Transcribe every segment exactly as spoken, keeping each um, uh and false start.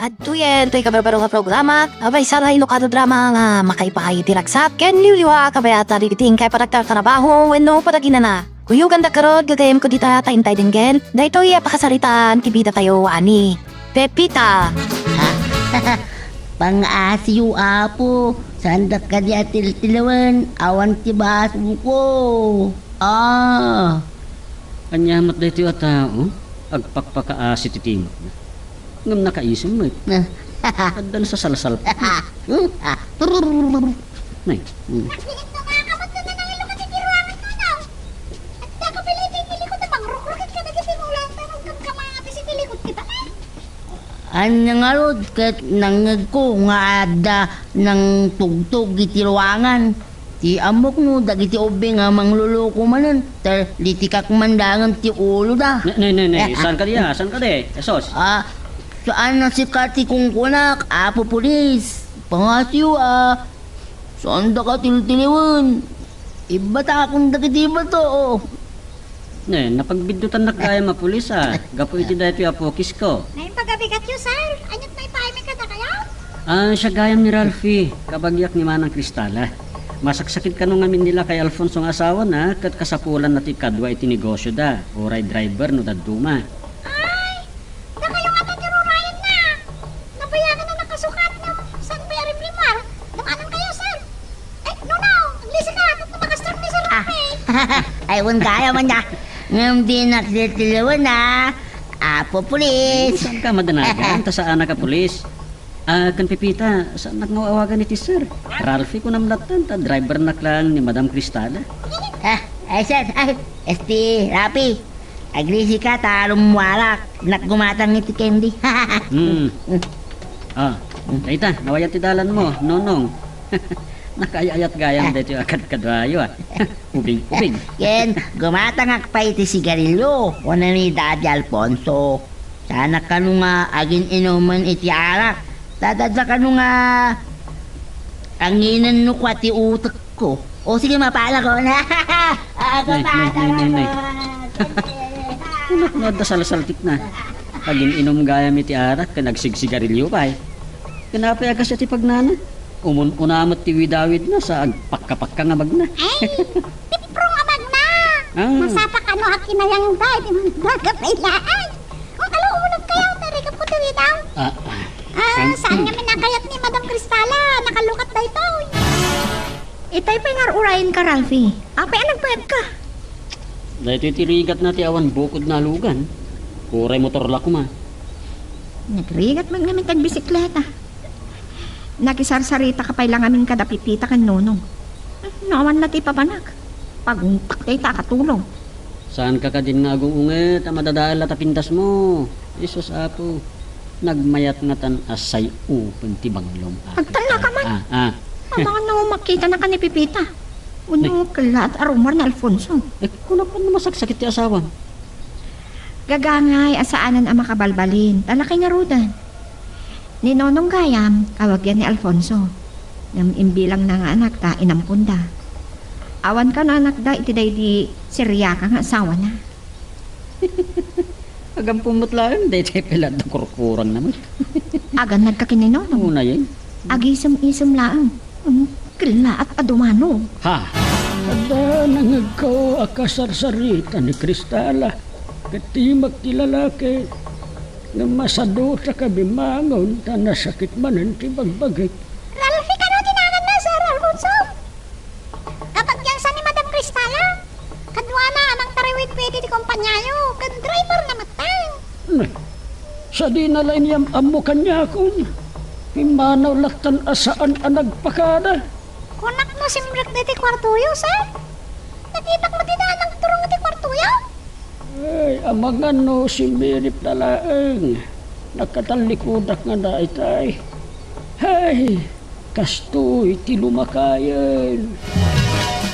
Adtoyen toy kabarbaro nga programa, abay, saray no kano drama nga makaipaay ti ragsak ken liwliwa a kabayatan dagiti inkay panagtartarabaho wenno panaginana. Kuyoganda garud, gagayyemko dita ta intay denggen daytoy a pakasaritaan ti bidatayo a ni Pepita. Pangngaasim, Apo, saandak kadi a tiltilawen, awan ti basoko. Ah. Ania met daytoy a tao? Agpakpakaasi ti timekna. Ngem nakaisem met. Ah. Adda nasasalsalpet. Nay. Hmm. Nagbiit na nga ka met nga nangiloka ti biruangan, Nonong. Adda ka pay la iti likod a mangrukrukit kadagiti ulam, pero agkamkamangati iti likod ti balay. Ania ngarud ket nangngegko nga adda nangtugtog iti ruangan. Ti ammok no dagiti ubbing a mangluluko manen, ta litikak man dangan ti uloda. Ne, ne, ne, ne, saan kadi a? Saan kadi? Jesus. Ah, saan a sika ti kunkunak, Apo Pulis. Pangngaasim, ah. Saandak a tiltilawen. Ibbatakon dagiti bato. Ne, napagbiddutannak gayam a pulis, a, gapu iti daytoy a pukisko. Naimbag a bigatyo, sir. Ania't maipaaymi kadakayo? Ah, siak gayam ni Ralphie, kabagiak ni Manang Cristala. Masaksakit kano ngamin ni Lakay Alfonso nga asawana, ket kasapulanna ti kadua iti negosioda, uray driver no dadduma. Ay, dakayo ngata ti rurayenna. Nabayagan a nakasukat, no? Saan pay a rimrimar? Danganankayo, sir. Ay, Nonong, aglisi ka, tapno makastrak ni Sir Rafi. Ay, wen gayam ania. Ngem dinak tiltilawen, a, Apo Pulis. Ay, saan ka madanagan? Ta saanak a pulis. Ah, ken Pepita, saannak nga awagan iti sir. Ralphie kunam lattan, ta drivernak laeng ni Madam Cristala. Ah, ay, sir, ay, este, Rafi. Aglisi ka ta rummuarak, nak gumatang iti candy. Hmm. Ah, dayta, nawayan ti dalanmo, Nonong. Nakaay-ayat gayam daytoy a kadkaduayo, a. Ubing, ubing. Ken, gumatangak pay iti sigarilyo, kuna ni Daddy Alfonso. Saanak kano nga agin-inumen iti arak. Ta adda kano nga anginen no kua ti utekko. O sige, mapalak ko. Nay, nay, nay, nay, nay. Kunak no adda salsaltikna. Agin-inum gayam iti arak ken agsigsigarilyo pay. Ken apay a kasdiay ti pagnana? Umun-una met ti widawidna sa agpakkapakka nga magna. Ay, tiprong a magna. Ah. Masapa kano a kinayangda iti mandaga pay laeng. Ang kalo, umunam kayo, narigap ko ti widaw. Ah, ah. Ah, saan nga minakayat ni Madam Cristala? Nakalukat daytoy. Itay pay nga ar-urayen ka, Ralphie. Apay a nagbayad ka? Daytoy ti rigatna ti awan bukod nalugan. Uray motor la koma. Nagrigat man ngamin ti agbisikleta. Nakisarsarita ka pay la ngamin kada Pepita ken Nonong. No awan la ti pabanak, paguntak dayta a katulong. Saan ka kadin nga agung-unget a madadael la ta pintasmo? Jesus, Apo, nagmayat ngatan a say-o ken ti banglom, Apo. Agtalla ka man. Ah, ah. Amangan no makitanaka ni Pepita. Wenno kellaat a rummuar ni Alfonso. Eh, kunak no masaksakit ti asawam? Gagangay a saanen a makabalbalin, ta lakay ngaruden. Ni Nonong gayam, awagyan ni Alfonso. Ngem imbilangna nga anak ta inamponda. Awan kano anakda iti daydi Siriaka nga asawana. Agampon met laeng, daytoy pay la adda kurkurangna met. Agannadka ken ni Nonong. Unayen. Agisem-isem laeng. Hmm, kellaat a dumano. Ha? Adda nangngegko a kasarsarita ni Cristala. Ket timek ti lalaki. Ngem masadutaka bimangon ta nasakit manen ti bagbagik. Ralphie kano ti naganna, Sir Alfonso? Kabagiansa ni Madam Cristala? Kaduana a mangtariwidwid iti kompaniayo, ken driver na met. Sadina la inyam-ammo kaniakon. Pimmanaw lattan a saan a nagpakada. Kunak no simrek daytoy kuartoyo, sir? Nakitak met ida a nagturong iti kuartoyo. Ay, amangan no simmiripda laeng. Nakatallikudakna daytay. Hay, kastoy ti lumakayen.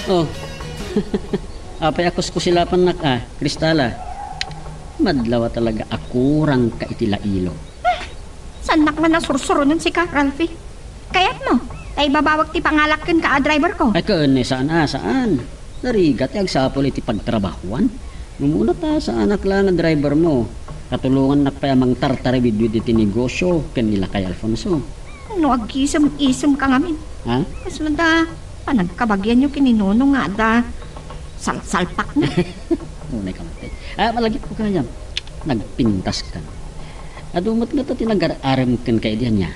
Oh. Apay a kuskusilapannak a, Cristala? Madlaw a talaga a kurangka iti lailo. Saannak nga nasursuronen sika, Ralphie. Kayatmo, ta ibabawag ti pangalak kenka a driver ko. Ay, ken, saan a, saan. Narigat ti agsapul iti pagtrabahuan. Umuna ta, saanak la nga driver mo. Katulongannak pay a mangtartaribidwid iti negosio ken ni Lakay Alfonso. No agisem-isemka ngamin. Ha? Kasla da panagkabagianyo ken ni Nonong nga adda salsalpakna. Unay ka mati. Ah, malagipko gayam. Nagpintaskan. Adu met ngata ti nagar-arem kenka idi ania?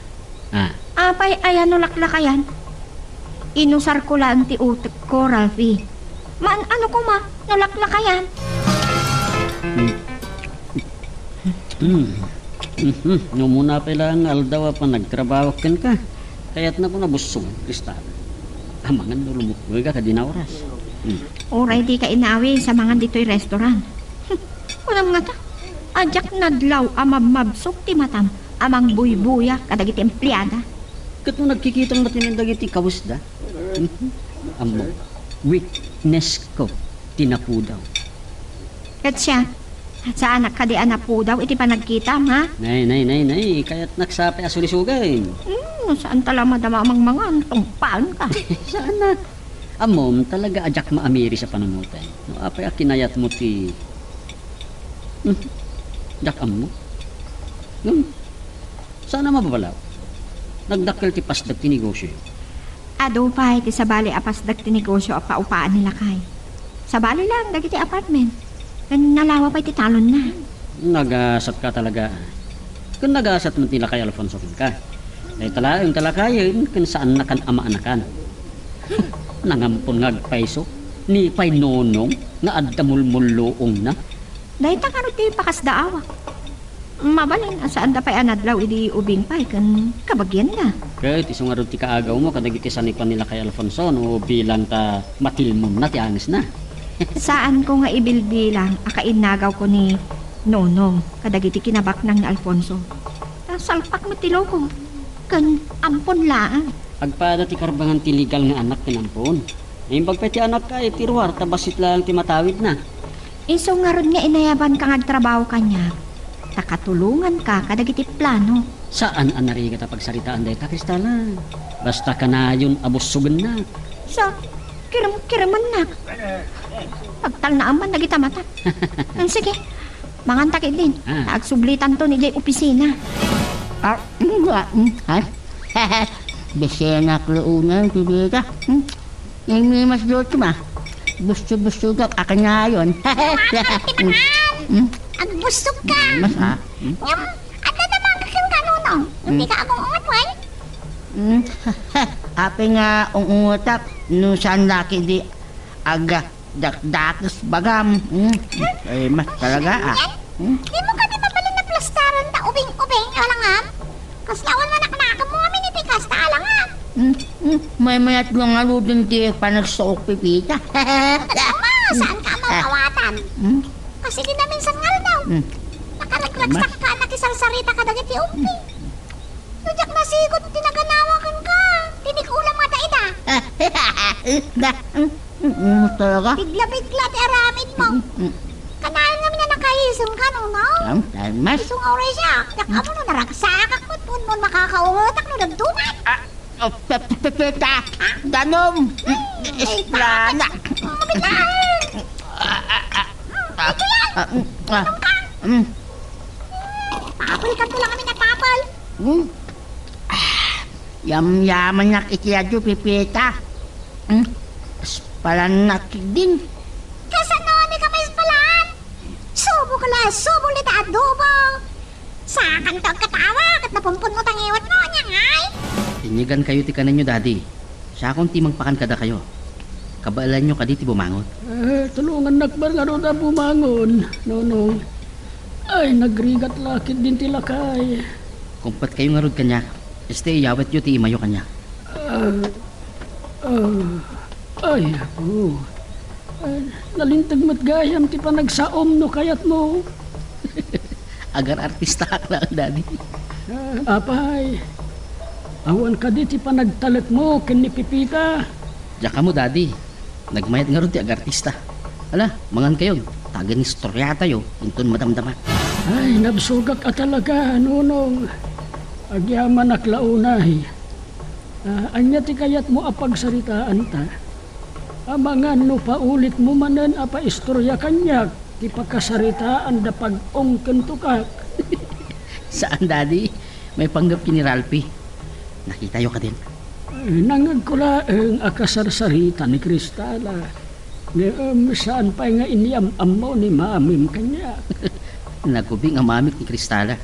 Ah. Apay aya no laklakayan? Inusarko laeng ti utekko, Ralphie. Maan-ano koma no laklakayan? Hmm. Hmm. Mhm. No umuna pay laeng nga aldaw a panagtrabaho kenka, kayatna koma a bussog, Cristal. Amangan no lumuknogak a di naoras. Hmm. Uray dika inawi sa mangan ditoy restaurant. Kunam ngata, a diak nadlaw a mabmabsog ti matam a mangbuybuya kadagiti empleada. Ket no nagkikitam manen dagiti kawesda, mhm, ammo, weaknessko ti napudaw. Ket siak, saanak kadi a napudaw iti panagkitam, ha? Nay, nay, nay, nay, kayatnak sa pay a sulisogen. Hmm, no saanta la madama a mangmangan, tungpaenka. Saanak. Ammom, talaga a diak maamiris a panunoten. No apay a kinayatmo ti, hmm, diak ammo. Hmm. Saan a mababalaw? Nagdakkel ti pasdek ti negosio. Adu pay ti sabali a pasdek ti negosio a paupaan ni lakay. Sabali laeng dagiti apartment. Ken nalawa pay ti talonna. Nagasatka talaga. Ken nagasat met ni lakay Alfonso kenka. Dayta laeng ta lakayen ken saannakan a maanakan. Nangampon nga agpayso, ni pay Nonong nga adda mulmulluongna. Dayta kano ti pakasdaawak. Mabalin a saanda pay a nadlaw idi ubing pay ken kabagianda. Ket isu ngarud ti kaagawmo kadagiti sanikuan ni lakay Alfonso no bilang ta matilmonna ti angesna. Saanko nga ibilbilang a kainnagawko ni Nonong kadagiti kinabaknang ni Alfonso. Ta salpak met ti loko ken ampon laeng. Agpada ti karbangan ti legal nga anak ken ampon. Naimbag pay ti anakka iti ruar ta bassit laeng ti matawidna. Isu ngarud nga inayabanka nga agtrabaho kaniak, ta katulonganka kadagiti plano. Saan a narigat a pagsaritaan dayta, Cristala. Basta kanayon a bussogennak. Sa, kirem-kiremennak. Pagtalnaem man dagita mata. Mm, sige, manganta ketdin. Ah. Ta agsublitanton idiay opisina. Ah, mm, ah, mm, ah. Bisinak la unay, Pipita. Mm. Nagmimas dutma. Busto-bustogak a kanayon. Awan ka ti mangan. Hmm? Agbusto ka. Mas, ah. Hmm? Ngem, adda damagak kenka, Nonong. Hmm? Dika agung-ungot, wen? Hmm? Apay nga ungutak, no saan la ketdi agdakdakes bagam. Hmm? Ay, mas talaga, ah. Hmm? Dimo kadi mabalin a plastaran ta ubing-ubing, alangan? Kasla awan manaknakemmo amin iti kasta, alangan. Hmm, hmm, maymayat nga ngaruden ti panagsuok, Pipita. Ama, saanka a mawawatan? Hmm? Kasi di namin sangal daw. Hmm. Nakaragragsak ka, nakisarsarita kadagiti ubing. No diak nasigot ti naganawa kenka, tinik ulam nga ta ida. Na, mm, mm, talaga? Bigla-bigla ti aramidmo. Mm, mm. Kanayon ngamin a nakaisem ka, Nonong? Am, ay, mas. Isu nga uray siak, diak ammo no naragsakak met wenno makakaungetak no dadduma. Ah, oh, pe-, pe-, pe-, peta. Ah? Danum. Mm, ay, isplana. Bakit? Bakit laeng? Ah, ah, ah. Mm, ito yan. Ah, mm, ah. Inong ka. Mm. Papel ka to lang amin a papel. Hmm? Ah, yamyamannak iti adu, Pipita. Hmm? Ispalannak din. Kasano ni ka maispalan? Subo ka la, subo ni ta adobo. Sakan to agkatawa, ket napumpon mo tangiwat mo, anya ngay? Inyegan kayo ti kanenyo, Daddy. Siakon ti mangpakan kadakayo. Kabaelanyo kadi ti bumangon? Eh, tulongannak man ngarud a bumangon, Nonong. Ay, nagrigat la ketdin ti lakay. Kumpetkayo ngarud kaniak. Iste, iyawetyo ti imayo kaniak. Ah, ah, ay, apo. Ah, nalinteg met gayam ti panagsaom no kayatmo. Agar-artistaak laeng, Daddy. Ah, apay, awan kadi ti panagtalekmo ken ni Pipita? Diak ammo, Daddy. Nagmayat ngarud ti agartista. Ala, mangan kayon, ta aginistoriatayo inton madamdama. Ay, nabsogak a talaga, Nonong. Agyamanak la unay. Ah, ania ti kayatmo a pagsaritaanta? Amangan no paulitmo manen a paistoria kaniak ti pakasaritaanda pag-ungken tukak. Saan, Daddy. Maipanggep ken ni Ralphie. Nakitayo kadin? Eh, nangngegko laeng a kasarsarita ni Cristala. Ngem saan pay nga inyam-ammo ni Mamim kaniak. Nagubing a mamit ni Cristala.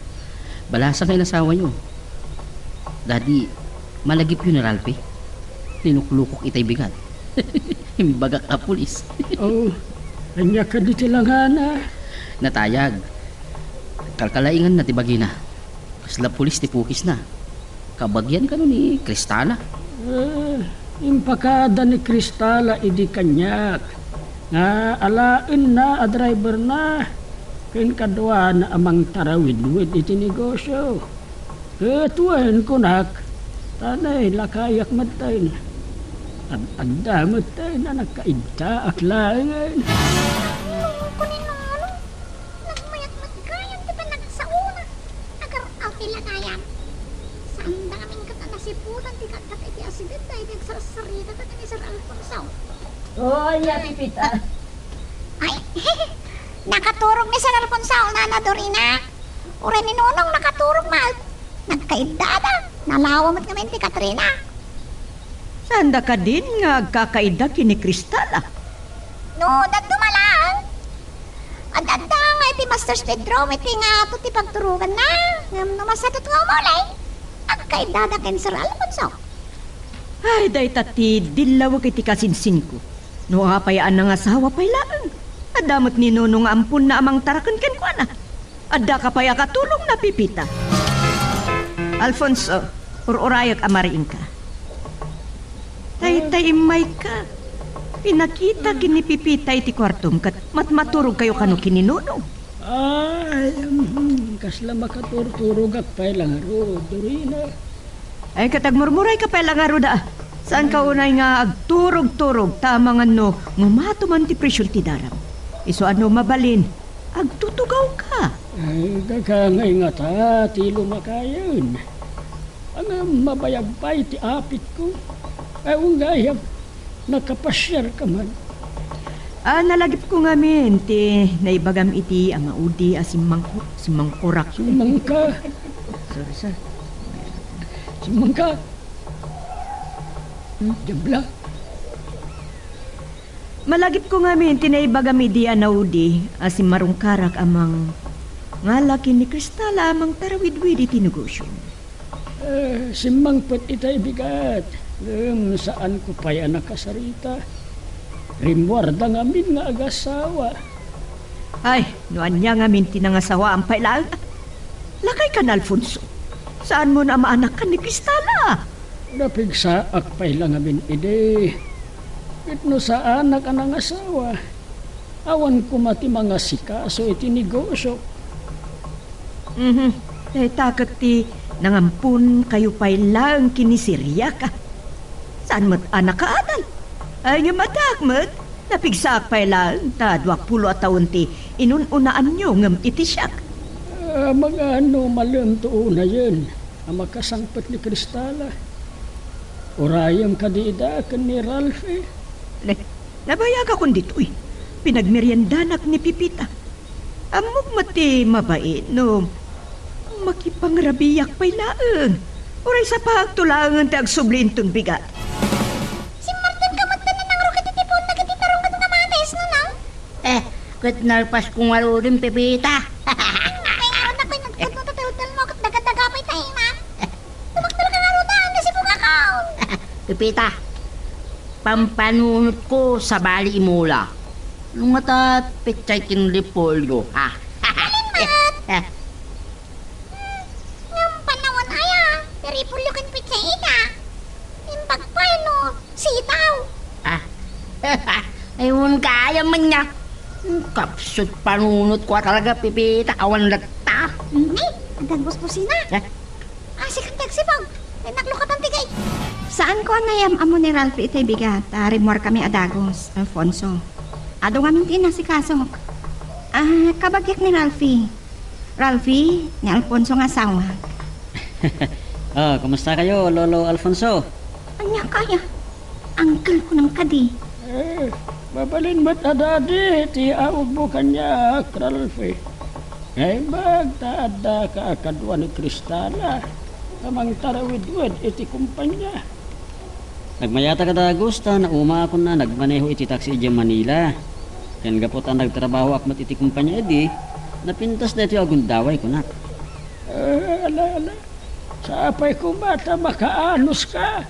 Balasa nga inasawayo. Daddy, malagipyo ni Ralphie. Linuklukok itay bigat. Imbagak a pulis. Oh, ania kadi ti langana? Natayag. Kalkalainganna ti bagina. Kasla pulis ti pukisna. Kabagian kano ni Cristala? Eh, impakada ni Cristala idi kaniak nga alaenna a driverna ken kaduana a mangtarawidwid iti negosio. Ket wen, kunak, ta nailakayak metten. Ad-adda metten a nakaiddaak laengen. Nagmayat met gayam ti panagsaona. Agar-aw ti lagayam. Saanda ngamin ket a nasiputan ti kagkata iti asideg daydi agsarsarita ken ni Sir Alfonso. Oy, ania, Pepita? Ay, nakaturog ni Sir Alfonso, Nana Dorina. Uray ni Nonong nakaturog met. Nagkaiddada. Nalawa met ngamin ti Katrina. Saanda kadin nga agkakaidda ken ni Cristala? No, dadduma laeng. Ad-adda nga iti master's bedroom iti ngato ti pagturoganna. Ngem no masatot nga umuli, agkaiddada ken Sir Alfonso. Ay, dayta ti dillawek iti kasinsinko. No apay a nangasawa pay laeng, adda met ni Nonong nga amponna a mangtaraken kenkuana. Addaka pay a katulongna, Pepita. Alfonso, ur-urayek a mariingka. Taytay, immayka. Pinakita ken ni Pepita iti kuartom ket matmaturogkayo kano ken ni Nonong. Ay, mhm, kasla makaturturogak pay la ngarud, Dorina. Ay, ket agmurmurayka pay la ngarud a. Saanka unay nga agturog-turog ta amangan no mamato man ti presion ti daram. Isu a no mabalin, agtutugawka. Ay, gagangay ngata ti lumakayen. Ngem mabayag pay ti apitko. Ay, unggayam. Nakapasiarka man? Ah, nalagipko ngamin ti naibagam idi a maudi a simmangko-, simmangkorak. Simmangka. Sorry, sir. Simmangka. Hmm? Diabla. Malagipko ngamin ti naibagam idi a naudi a simmarungkarak a mangngala ken ni Cristala a mangtarawidwid iti negosio. Eh, simmangpet itay bigat, ngem saanko pay a nakasarita. Rimmuarda ngamin nga agasawa. Ay, no ania ngamin ti nangasawaam pay laeng. Lakaykan, Alfonso. Saanmon a maanakkan ni Cristala? Napigsaak pay la ngamin idi. Ket no saanak a nangasawa, awan koma ti mangasikaso iti negosio. Mhm. Dayta ket ti nangamponkayo pay laeng ken ni Siriak. Saan met a nakaadal? Ay, ngem addaak met, napigsaak pay laeng ta duapulo a tawen ti inun-unaanyo ngem iti siak. Ah, magano malem ti unayen a makasangpet ni Cristala? Urayem kadi ida ken ni Ralphie? Ne, nabayagakon ditoy. Pinagmeriendanak ni Pepita. Ammok met ti mabain no makipangrabiak pay laeng. Uray sapaakto laengen ti agsubli inton bigat. Simmartenka met ti nanangrok iti tipon dagiti tarong ket kamatis, Nonong? Eh, ket nalpasko ngaruden, Pepita. Ay, ngarud, akoy nagtudno ta tewdalmo ket daga-daga pay ta ima. Tumaktalka ngarud, ah, nasibugak ako. Pepita, pampanunotko, sabali imula. No ngata petsay ken repolyo, ha? Alin met? Eh. Hmm, ngem panawan aya, ti repolyo ken petsay ita. Imbag pay no sitaw. Ah. Ay, wen kaya man niya. Hmm, kapsut panunotko a talaga, Pepita, awan latta. Hmm, ay, adda busbusina. Eh? Ah, sikat ti agsipag. Ay, naklukatan ti gay. Saanko a nayam-ammo ni Ralphie itay bigat, ta rimmuarkami a dagus, Alfonso. Adu ngamin ti inasikasok. Ah, kabagiak ni Ralphie. Ralphie, ni Alfonso nga asawa. Oh, kumusta kayo, Lolo Alfonso? Ania kaya? Uncle ko nang kadi. Eh, Mabalin met a dadi ti awagmo kaniak, Ralphie. Naimbag ta addaka a kadua ni Cristala a mangtarawidwid iti kompania. Nagmayatak a dagus ta naumaakon a nagmaneho iti taksi idiay Manila. Ken gapu ta nagtrabahoak met iti kompania idi, napintas daytoy a gundaway, kunak. Ah, ala, ala. Sapay koma ta makaanoska.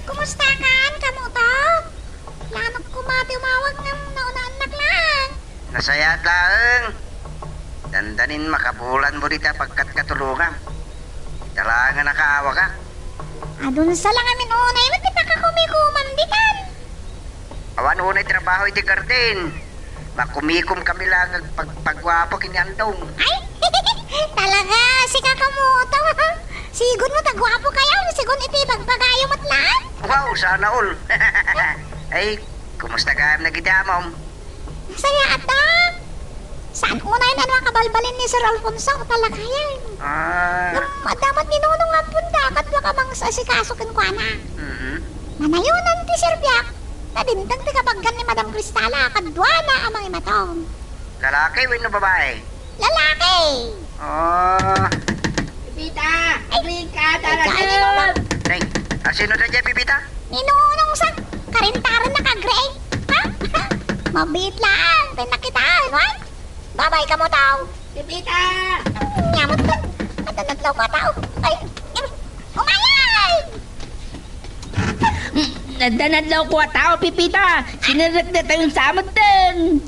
Kumustakan, Kamutong? Lanok koma ti umawag ngem naunaannak laeng. Nasayaat laeng. Dandanin makabulanmo dita pagkatkatulongam. Ita laeng a nakaawagak. Adun sa lang amin unay met ti pakakumikomam ditan. Awan unay trabaho iti garden. Makumikom kami laeng agpagpaguapo ken ni Andong. Ay, talaga, sika Kamutong. Sigun met a guapo kayo, sigun iti bagbagayo met laeng. Wow, sana all. Ay, kumusta gayam dagiti amom? Nasayaat, Dong. Saan unay nano a kabalbalin ni Sir Alfonso, talakayan. Ah. Ngem adda met ni Nonong nga amponna, kadua ka mangsaasikaso kenkuana. Mhm. Manayonan ti serbiak, ta dimteng ti kabagan ni Madam Cristala, kaduana a mangimaton. Lalaki wenno babae? Lalaki! Ah. Pipita, ay, agriing ka, ay, talaga. Ay, asino daydiay, Pipita? Ni Nonong sa, karintaran na kagriing. Ha? Mabiit laeng, ti nakitaan, why? Babay ka mo, tao. Pipita! Nyamot ka. Adda nadlaw ko a tao. Ay, umayay! Adda nadlaw ko a tao, Pipita. Sinerrek datayon sa amutten.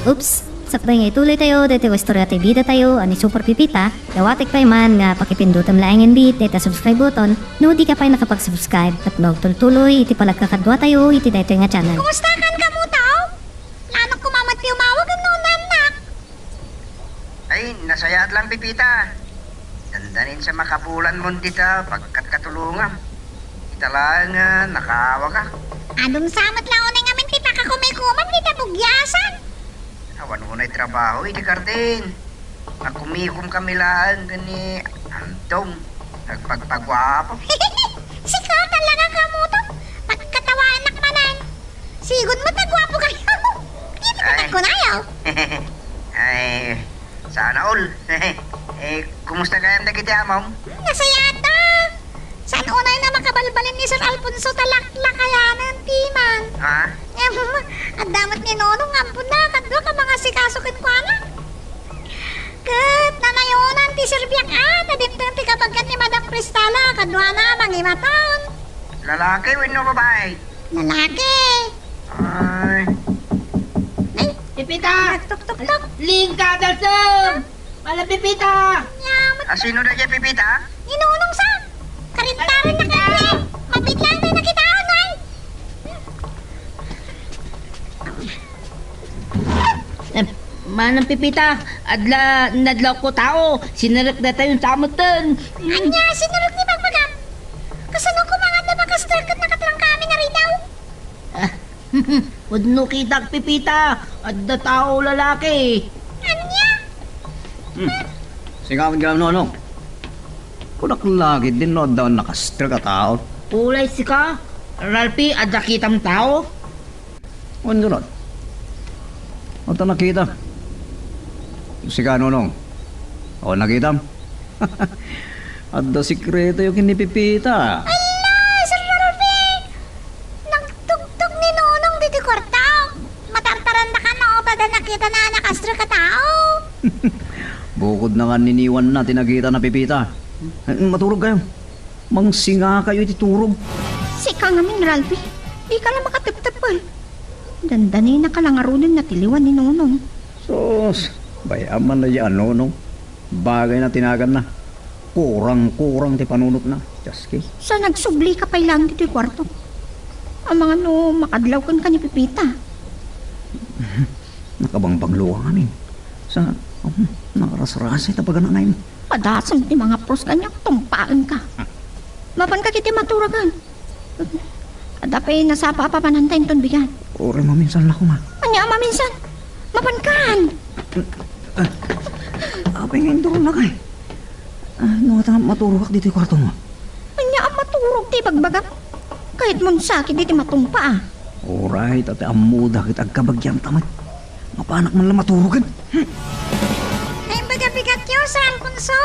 Oops! Sakbay nga ituloy tayo daytoy nga istorya ti bida tayo a ni Super Pipita, dawatek pay man nga pakipindutem laengen bi dayta subscribe button no di ka pay nakapag-subscribe tapno agtultuloy iti palagkakadduatayo iti daytoy nga channel. Kumusta kan kamo, tao? Lanok koma met ti umawag no naannak. Ay, nasayaat lang, Pipita. Dandanin sa makabulanmon dita pagkatkatulongam. Ita laeng a nakaawagak. Adun sa met la unay ngamin ti pakakumikomam dita bugiasan. Awan unay trabaho iti garden. Makumikom kami laeng ken ni Andong. Nagpagpaguapo. Sika talaga, Kamutong. Pagkatawanak manen. Sigun met a guapo kayo. Ay. Ay, sana all. Eh, kumusta gayam dagiti amom? Nasayaat. Saan unay na makabalbalin ni Sir Alfonso ta laklakayanan ti man? Ha? Em, adda met ni Nonong nga amponna, kadua ka mangasikaso kenkuana. Ket nanayonan ti serbiak a, ta dimteng ti kabagan ni Madam Cristala, kaduana a mangimaton. Lalaki wenno babae? Lalaki. Ay. Ay, Pipita! Nagtuktuktok. Lingka, Dalsem! Mala, Pipita! Nyamot. Asino daydiay, Pipita? Ni Nonong sa. Karintaran na kami. Mabitlaan na nakitaon, ay. Eh, manang Pipita, adda nadlaw ko tao, sinerrek datayon sa amutten. Ania, sinerrek ti bagbagam? Kasano koma nga adda makastar ket nakatrangka amin a ridaw? Ah, wenno kitak, Pipita, adda tao lalaki. Ania? Hmm. Sika met gayam, Nonong. Kunak la ketdin no adda nakastrek a tao. Ulay sika, Ralphie, adda kitam tao? Wen, garud. Adda nakita. Sika, Nonong. Awan nakitam? Adda sekretoyo ken ni Pipita. Ala, Sir Ralphie! Nagtugtog ni Nonong ditoy kuarto. Matartaranda kano ta adda nakitana a nakastrek a tao. Bukod na nga niniwanna ti nakitana, Pipita. Eh, maturog kayo. Mangsingakayo iti turog. Sika ngamin, Ralphie. Dika la makateptep, eh. Dandaninaka la ngaruden a tiliwan ni Nonong. Sus, bay-am man daydiay a Nonong. Bagay na ti naganna. Kurang-kurang ti panunotna. Dios ki. Sa nagsublika pay laeng ditoy kuarto. Amangan no makadlaw kenka ni Pipita. Nakabangbanglo ka ngamin. Sa, um, nakarasrasay ta pagananaymo. Padasem ti mangapros kaniak, tumpaenka. Mapanka ketdi maturagan. Adda pay nasapa a papananta inton bigat. Uray maminsan la koma. Ania a maminsan? Mapankan! Ah, apay nga indurong lakay? Ah, no, ata maturogak ditoy kuartomo. Ania a maturog ti ibagbagam? Kayatmon sakit ditoy matumpa, ah. Uray ta ti ammoda ket agkabagianta met. Mapanak man la maturogen. Hmm. Naimbag a bigatyo, Sir Alfonso?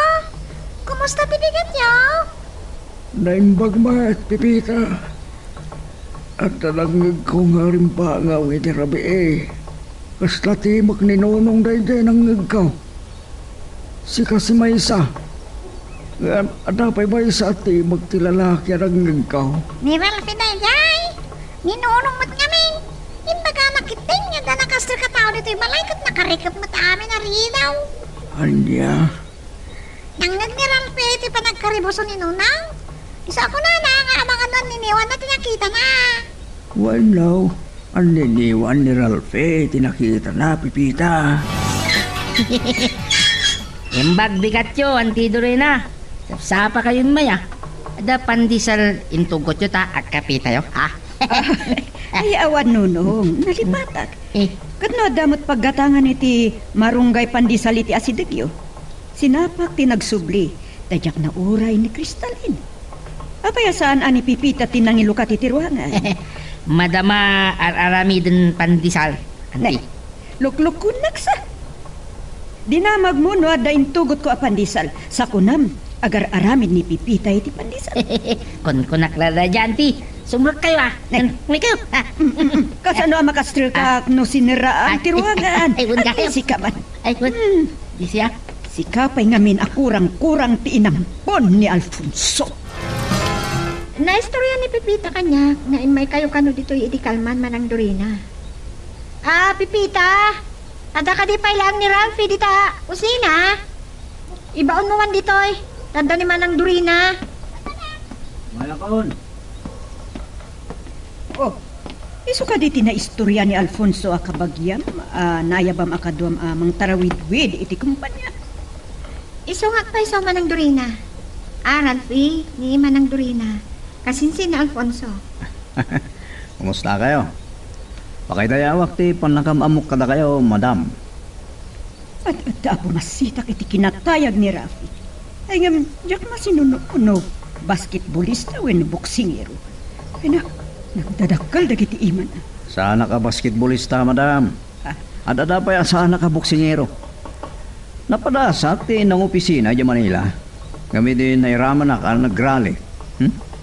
Kumusta ti bigatyo? Naimbag met, Pepita. Adda nangngegko nga rimbangaw iti rabii. Kasla timek ni Nonong daydiay nangngegko. Sika si maysa. Ngem adda pay maysa a timek ti lalaki a nangngegko. Ni Ralphie daydiay? Ni Nonong met ngamin? Imbagana ketdin nga adda nakastrek a tao ditoy balay ket nakarikep met amin a ridaw. Ania? Nangngeg ni Ralphie ti panagkaribuso ni Nonong. Isu a kunana nga amangan no anniniwanna ti nakitana. Wenno, anniniwan ni Ralphie ti nakitana, Pepita. Imbag bigatyo, Auntie Dorina. Sapsapakayon maya. Adda pandesal intugotyo ta agkapitayo, ha? Ay, awan, Nonong. Nalipatak. Eh. Ket no adda met paggatangan iti marunggay pandesal iti asidegyo, sinapak ti nagsubli, ta diak nauray ni Cristalin. Apay a saan a ni Pepita ti nangilukat iti ruangan? Madama ar-aramiden pandesal, Auntie. Nay, luklukonnak sa. Dinamagmo no adda intugotko a pandesal. Sa kunam, agar-aramid ni Pepita iti pandesal. Kunkunak la daydiay, Auntie. Sumrekkayo, ah. Nay. Kun-, kunkayo, ah. Mm, mm, mm. Kasano a makastrekak no sineraam ti ruangan? Ay, kunkayo. Ay, sika man. Ay, kun-, Hmm. Di siya. Sika pay ngamin a kurang-kurang ti inampon ni Alfonso. Naistorya ni Pepita kaniak nga immaykayo kano ditoy idi kalman, Manang Dorina. Ah, Pepita, adda kadi pay laeng ni Ralphie dita kusina? Ibaonmo man ditoy, ta adda ni Manang Dorina. Mayakon. Oh, isu kadi ti naistorya ni Alfonso a kabagiam a naayabam a kaduam a mangtarawidwid iti kumpanya? Isu nga agpayso, Manang Dorina. Ah, Ralphie, ni Manang Dorina. Kasinsin ni Alfonso. Kumusta kayo? Pakaidayawak ti pannakam-ammok kadakayo, madam. Ad-adda a bumasitak iti kinatayag ni Ralphie. Ay ngem, diak masinuno no basketbolista wenno boksingero. Ay na, nagdadakkel dagiti imana. Saanak a basketbolista, madam. Ah. Ad-adda pay a saanak a boksingero. Napadasak ti nangopisina idiay Manila. Ngem idi nairamanak a nagrali, hmm?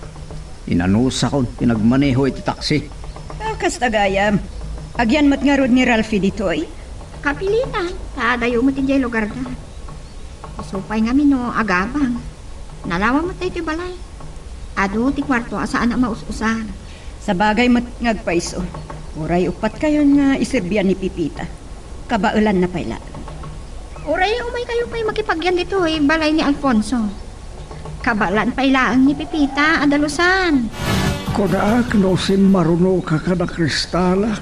Inanusakon ti nagmaneho iti taksi. Ah, kasta gayam. Agyan met ngarud ni Ralphie ditoy? Kapilitan, ta adayo met idiay lugarda. Isu pay ngamin no agabang. Nalawa met daytoy balay. Adu ti kuarto a saan a maus-usar. Sabagay met nga agpayso. Uray uppat kayon nga iserbian ni Pepita. Kabaelanna pay laeng. Uray umaykayo pay makipagyan ditoy balay ni Alfonso. Kabaelan pay laeng ni Pepita a dalusan. Kunak no simmarunoka kada Cristala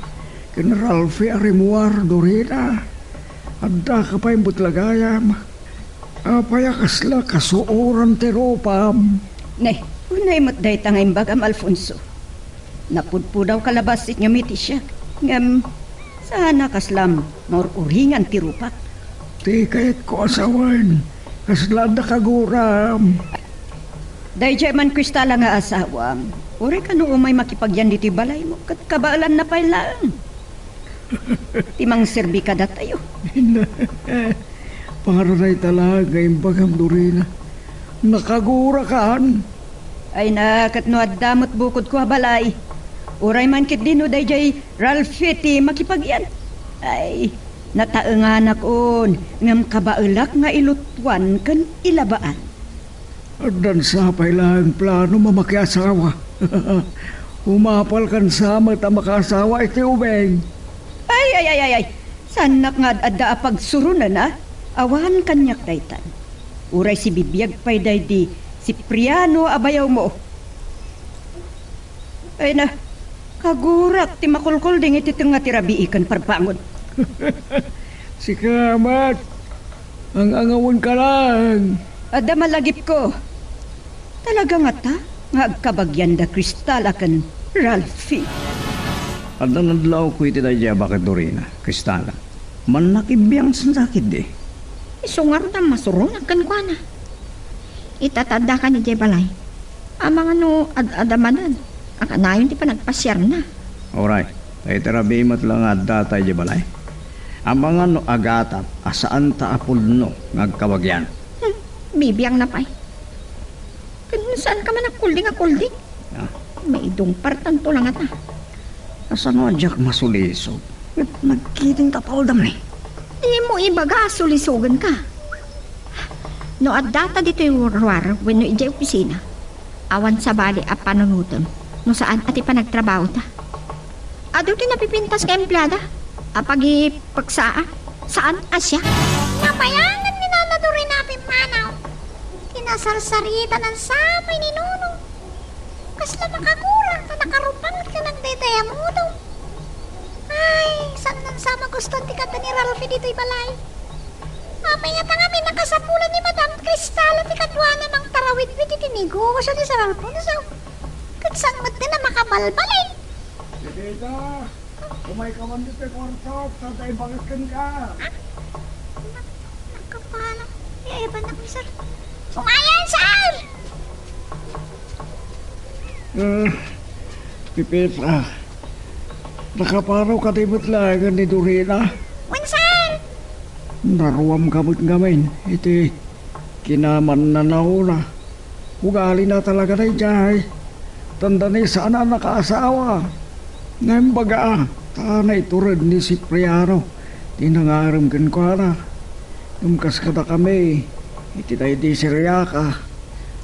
ken Ralphie a rimmuar, Dorina. Addaka pay met la gayam. Apay a kasla kasuoran ti rupam? Ne, unay met dayta nga imbagam, Alfonso. Napudpudawka labasit ngem iti siak, ngem saan a kaslam maur-uringan ti rupak. Ti kayatko a sawen, kasla adda kaguram. Daydiay man Cristala nga asawam, uray kano umay makipagyan ditoy balaymo, ket kabaelanna pay laeng ti mangserbi kadatayo. Para dayta laeng nga imbagam, Dorina. Nakagurakan. Ay na, ket no adda met bukodko a balay, uray man ketdi no daydiay Ralphie ti makipagyan. Ay, nataenganakon, ngem kabaelak nga ilutuan ken ilabaan. Addan sa pay laeng planom a makiasawa. Umapalkan sa met a makaasawa iti ubing. Ay, ay, ay, ay, ay. Saannak nga ad-adda a pagsuronen, a? Awan kaniak daytan. Uray sibibiag pay daydi Cipriano a bayawmo. Ay na, kagurak ti makulkulding iti tengnga ti rabii ken parbangon. Sika met, ang-angawenka laeng. Adda malagipko. Talaga ngata nga agkabagian da Cristala ken Ralphie? Adda nadlawko iti daydiay a baket, Dorina, Cristala. Mannak ibiang sanda ketdi. Isu ngarud a masuronak kenkuana. Ita ta addaka idiay balay. Amangan no ad-adda manen a kanayon ti panagpasiarna. Uray, ta iti rabii met la nga addata idiay balay. Amangan no agatam a saanta a pudno nga agkabagian. Hmm, bibiangna pay. Ken saanka man a kulding a kulding? Ah. Maidungpartanto la ngata. Kasano a diak masulisog? Ket nagkiting ta paldam ni. Dimo ibaga a sulisogenka. No addata ditoy ruar wenno idiay opisina, awan sabali a panunotem no saan a ti panagtrabahota. Adu ti napipintas nga empleada a pagipeksaa, saan a siak. Napayangan ni Nana Dorina a pimmanaw. Kinasarsaritana sa may ni Nonong. Kasla makakurang ta nakarupang ken nagdaydayamoto. Ay, saan man sa magustuan ti kanta ni Ralphie ditoy balay. Apay ngata ngamin a kasapulan ni Madam Cristala ti kaduana a mangtarawidwid iti negosio ni Sir Alfonso? Ket saan met ti a makabalbaliw? Didita, umayka man ditoy kuarto, ta imbagak kenka. Ah? Nak-, nakapala. Ay, ay, banak ni Sir. Umayan, Sir! Eh, Pipita, nakaparo kadi met laengen ni Dorina? Wen, Sir! Naruamka met ngamin iti kinamannanaona. Ugalina talaga daydiay. Tanda ni saan a nakaasawa. Ngem baga, ta naitured ni Cipriano ti nangarem kenkuana. Ngem kas kadakami, iti daydi Siriaka,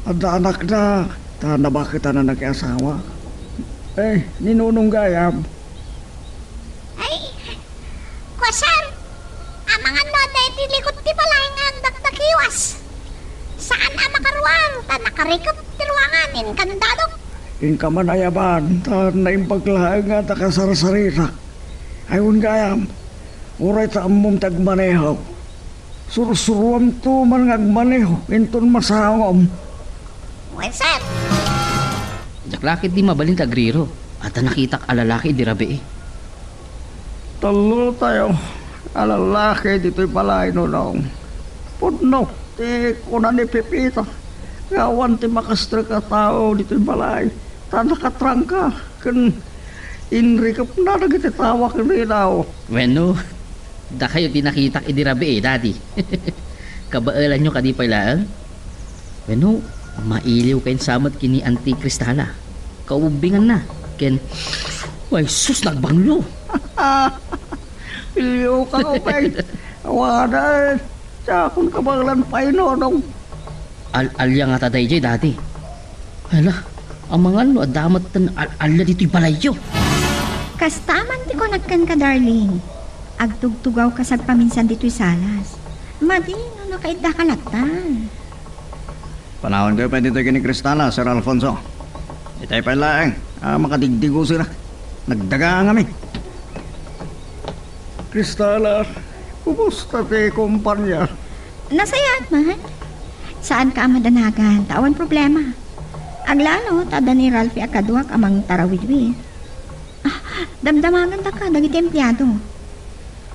adda anakda, ta nabaketan a nakiasawa. Eh, ni Nonong gayam. Ay, Kuasem, amangan no adda iti likod ti balay nga agdakdakiwas. Saan a makaruar, ta nakarikep ti ruangan, inkandado. Inka man ayaban, ta naimbag laeng nga ta kasarsarirak. Ay, wen gayam, uray ta ammom ti agmaneho. Sursuruamto man nga agmaneho, inton masangom. Wen, sir. Diak la ketdi mabalin ti agriro, ta nakitak a lalaki idi rabii. Tallo tayo a lalaki ditoy balay, Nonong. Pudno ti kuna ni Pepita nga awan ti makastrek a tao ditoy balay, ta nakatrangka ken inrikepna dagiti tao a ken ridaw. Wenno, dakayo ti nakitak idi rabii, Daddy. Kabaelanyo kadi pay laeng? Wenno, mailiwkayon sa met ken ni Auntie Cristala. Kaubbinganna, ken, ay sus, nagbanglo! Iliwka, Kopeng. Awanen, diakon kabaelan pay, Nonong. Al-alia ngata daydiay, Daddy. Hala, amangan no adda met ti al-alia ditoy balayyo. Kasta man ti kunak kenka, darling. Agtugtugawka sagpaminsan ditoy salas. Madi no nakaiddaka lattan. Panawankayo pay ditoy ken ni Cristala, Sir Alfonso. Itay pay laeng a makadigdigosina. Nagdaga ngamin. Cristala, kumusta ti kumpanya? Nasayaat man. Saanka a madanagan, ta awan problema. Aglalo, ta adda ni Ralphie a kaduak a mangtarawidwid. Ah, damdamagandaka dagiti empleado.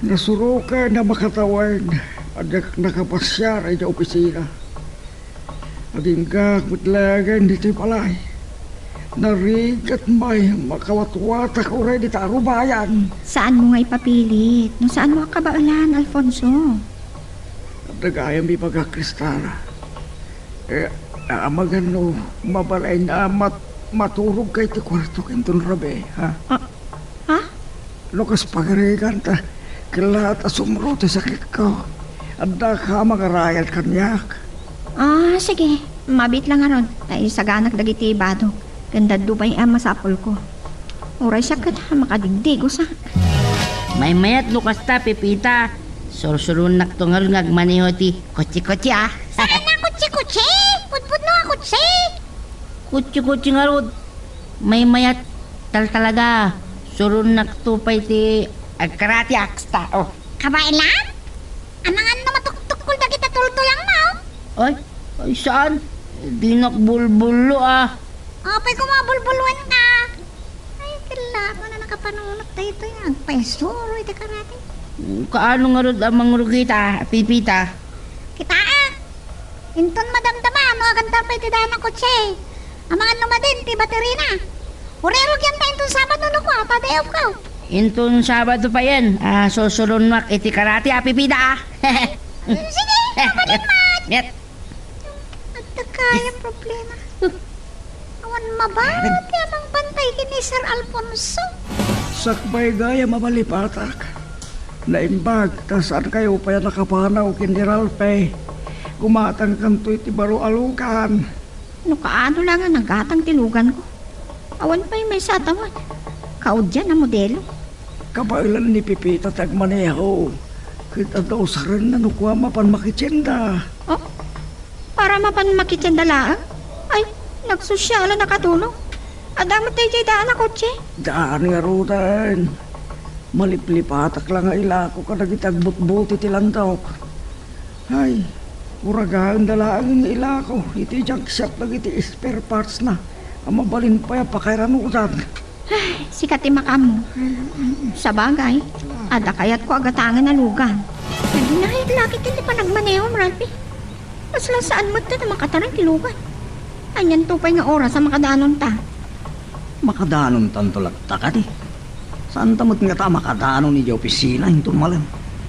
Nasuroken a makatawen a diak nakapasiar idiay opisina. Agingga met laengen ditoy balay. Narigat may makawatwatak uray dita a rubayan. Saanmo nga ipapilit no saanmo a kabaelan, Alfonso. Adda gayam ibaga, Cristala. Eh, amangan no mabalin a mat-, maturogka iti kuartok inton rabii, ha? Ah, Ha? No kas pagarigan ta, kella ta sumro ti sakitko. Addaka a mangarayat kaniak. Ah, sige. Mabiit la ngarud, ta isaganak dagiti badok, ken dadduma a masapulko. Uray siak ket makadigdigosak. Maymayat no kasta, Pepita. Sursuronnakto ngarud nga agmaneho ti kotse-kotse, ah. Saan a kotse-kotse? Pudpudno a kotse? Kutsi-kutsi ngarud, maymayat, tal-, talaga, suronnakto pay ti agkarate, aksta, oh. Kabaelan? Amangan no matuktukkol dagiti tultulangmo? Ay, ay, saan? Dinak bulbullo, ah. Apay koma bulbulluenka? Ay, kella ko na nakapanunot daytoy nga agpaisuro iti karate. Kaano ngarud a mangrugita, Pepita? Kitaek. Inton madamdama no aganta pay ti daan a kotse, amangan no madin ti baterina. Uray rugianta inton Sabado no kua, ta day off ko. Inton Sabado payen, a, susuronak iti karate a pipida, a. Sige, mabalin met. Met. Adda kaya problema. Awan mabati a mangbantay ken ni Sir Alfonso. Sakbay gayam a malipatak. Naimbag ta saankayo pay a nakapanaw ken ni Ralph. Gumatangkanto iti baro a lugan. No kaano la nga nagatang ti luganko. Awan pay maysa a tawen. Kaudian a modelo. Kabaelan ni Pepita ti agmaneho. Ket adda usarenna no kua mapan makitienda. Oh? Para mapan makitienda laeng? Ay, nagsosial a nakatulong. Adda met daydiay daan a kotse? Daan ngaruden. Maliplipatak la nga ilako kadagiti agbutbut iti landok. Ay, uragaenda laeng nga ilako iti junk shop dagiti spare parts na a mabalin pay a pakairanudan. Ay, sika ti makaammo. Sabagay, adda kayatko a gatangen a lugan. Naginayak la ket ti panagmanehom, Ralphie. Kasla saan met ta makataran ti lugan. Anianto pay nga oras a makadanonta? Makadanontanto latta kadi. Saanta met ngata a makadanon idiay opisina inton malem.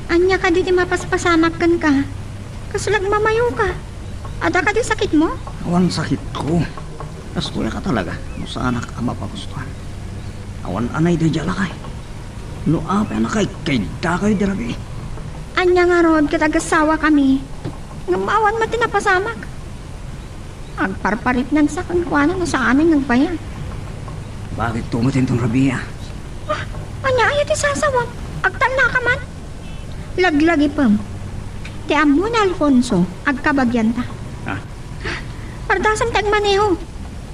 Ania kadi ti mapaspasamak kenka? Kasla agmamayoka. Adda kadi sakitmo? Awan sakitko. Kastoyka talaga no saanak a mapagustuan. Awan anay daydiay a lakay. No apay a nakaikkaidakayo idi rabii. Ania ngarud ket agasawakami? Ngem awan met ti napasamak. Agparparitnansa kenkuana no saanen nga agbayag. Bakit tumet inton rabii, a? Ah, ania aya ti sasawam? Agtallaka man? Laglagipem. Ti ammo ni Alfonso, agkabagianta. Ah. Pardasam ti agmaneho.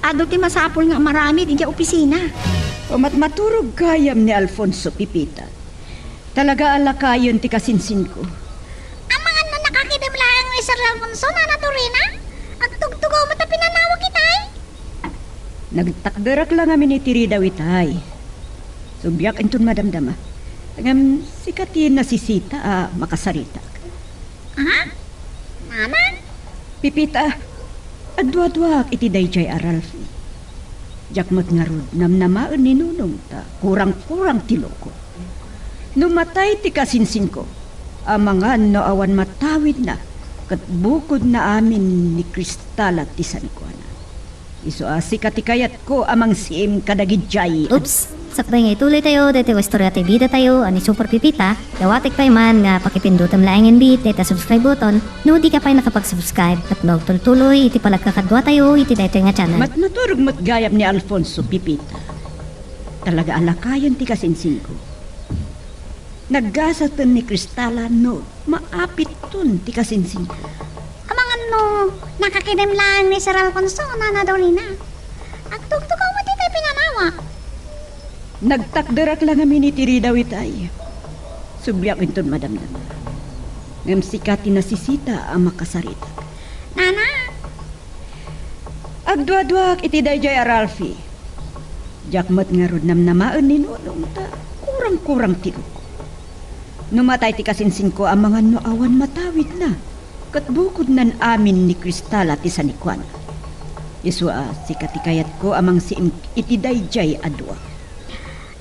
Adu ti masapul nga maramid idiay opisina. Pamatmaturog gayam ni Alfonso, Pepita. Talaga a lakayen ti kasinsinko. Amangan no nakakidem laeng ni Sir Alfonso, Nana Dorina? Agtugtugaw met a pinanawak itay? Nagtakderak la ngamin iti ridaw itay. Subliak inton madamdama. Ngem sika ti nasisita a makasaritak. Ha? Nana? Pepita, adua-duak iti daydiay a Ralphie. Diak met ngarud namnamaen ni Nonong ta kurang-kurang ti loko. No matay ti kasinsinko, amangan no awan matawidna, ket bukodna amin ni Kristala ti sanikuana. Isu a sika ti kayatko a mangsiim kadagidiay. Oops! Sakbay nga ituloytayo daytoy nga istorya ti bidatayo a ni Super Pepita, dawatek pay man nga pakipindutem laengen bi dayta subscribe button no dika pay nakapag-subscribe ket no agtultuloy iti panagkakaduatayo iti daytoy nga channel. Matmaturog met gayam ni Alfonso, Pepita. Talaga a lakayen ti kasinsinko. Naggasaten ni Kristala no maapitton ti kasinsinko. Amangan no nakakidem laeng ni Sir Alfonso, Nana Dorina. Agtugtugaw met itay pinanawak. Nagtakderak la ngamin iti ridaw itay. Subliak inton madamdama. Ngem sika ti nasisita a makasaritak. Nana! Agduaduak iti daydiay a Ralphie. Diak met ngarud namnamaen ni Nonong ta kurang-kurang ti loko. No matay ti kasinsinko, amangan no awan matawidna, ket bukodnan amin ni Kristala ti sanikuana. Isu a sika ti kayatko a mangsiim iti daydiay a dua.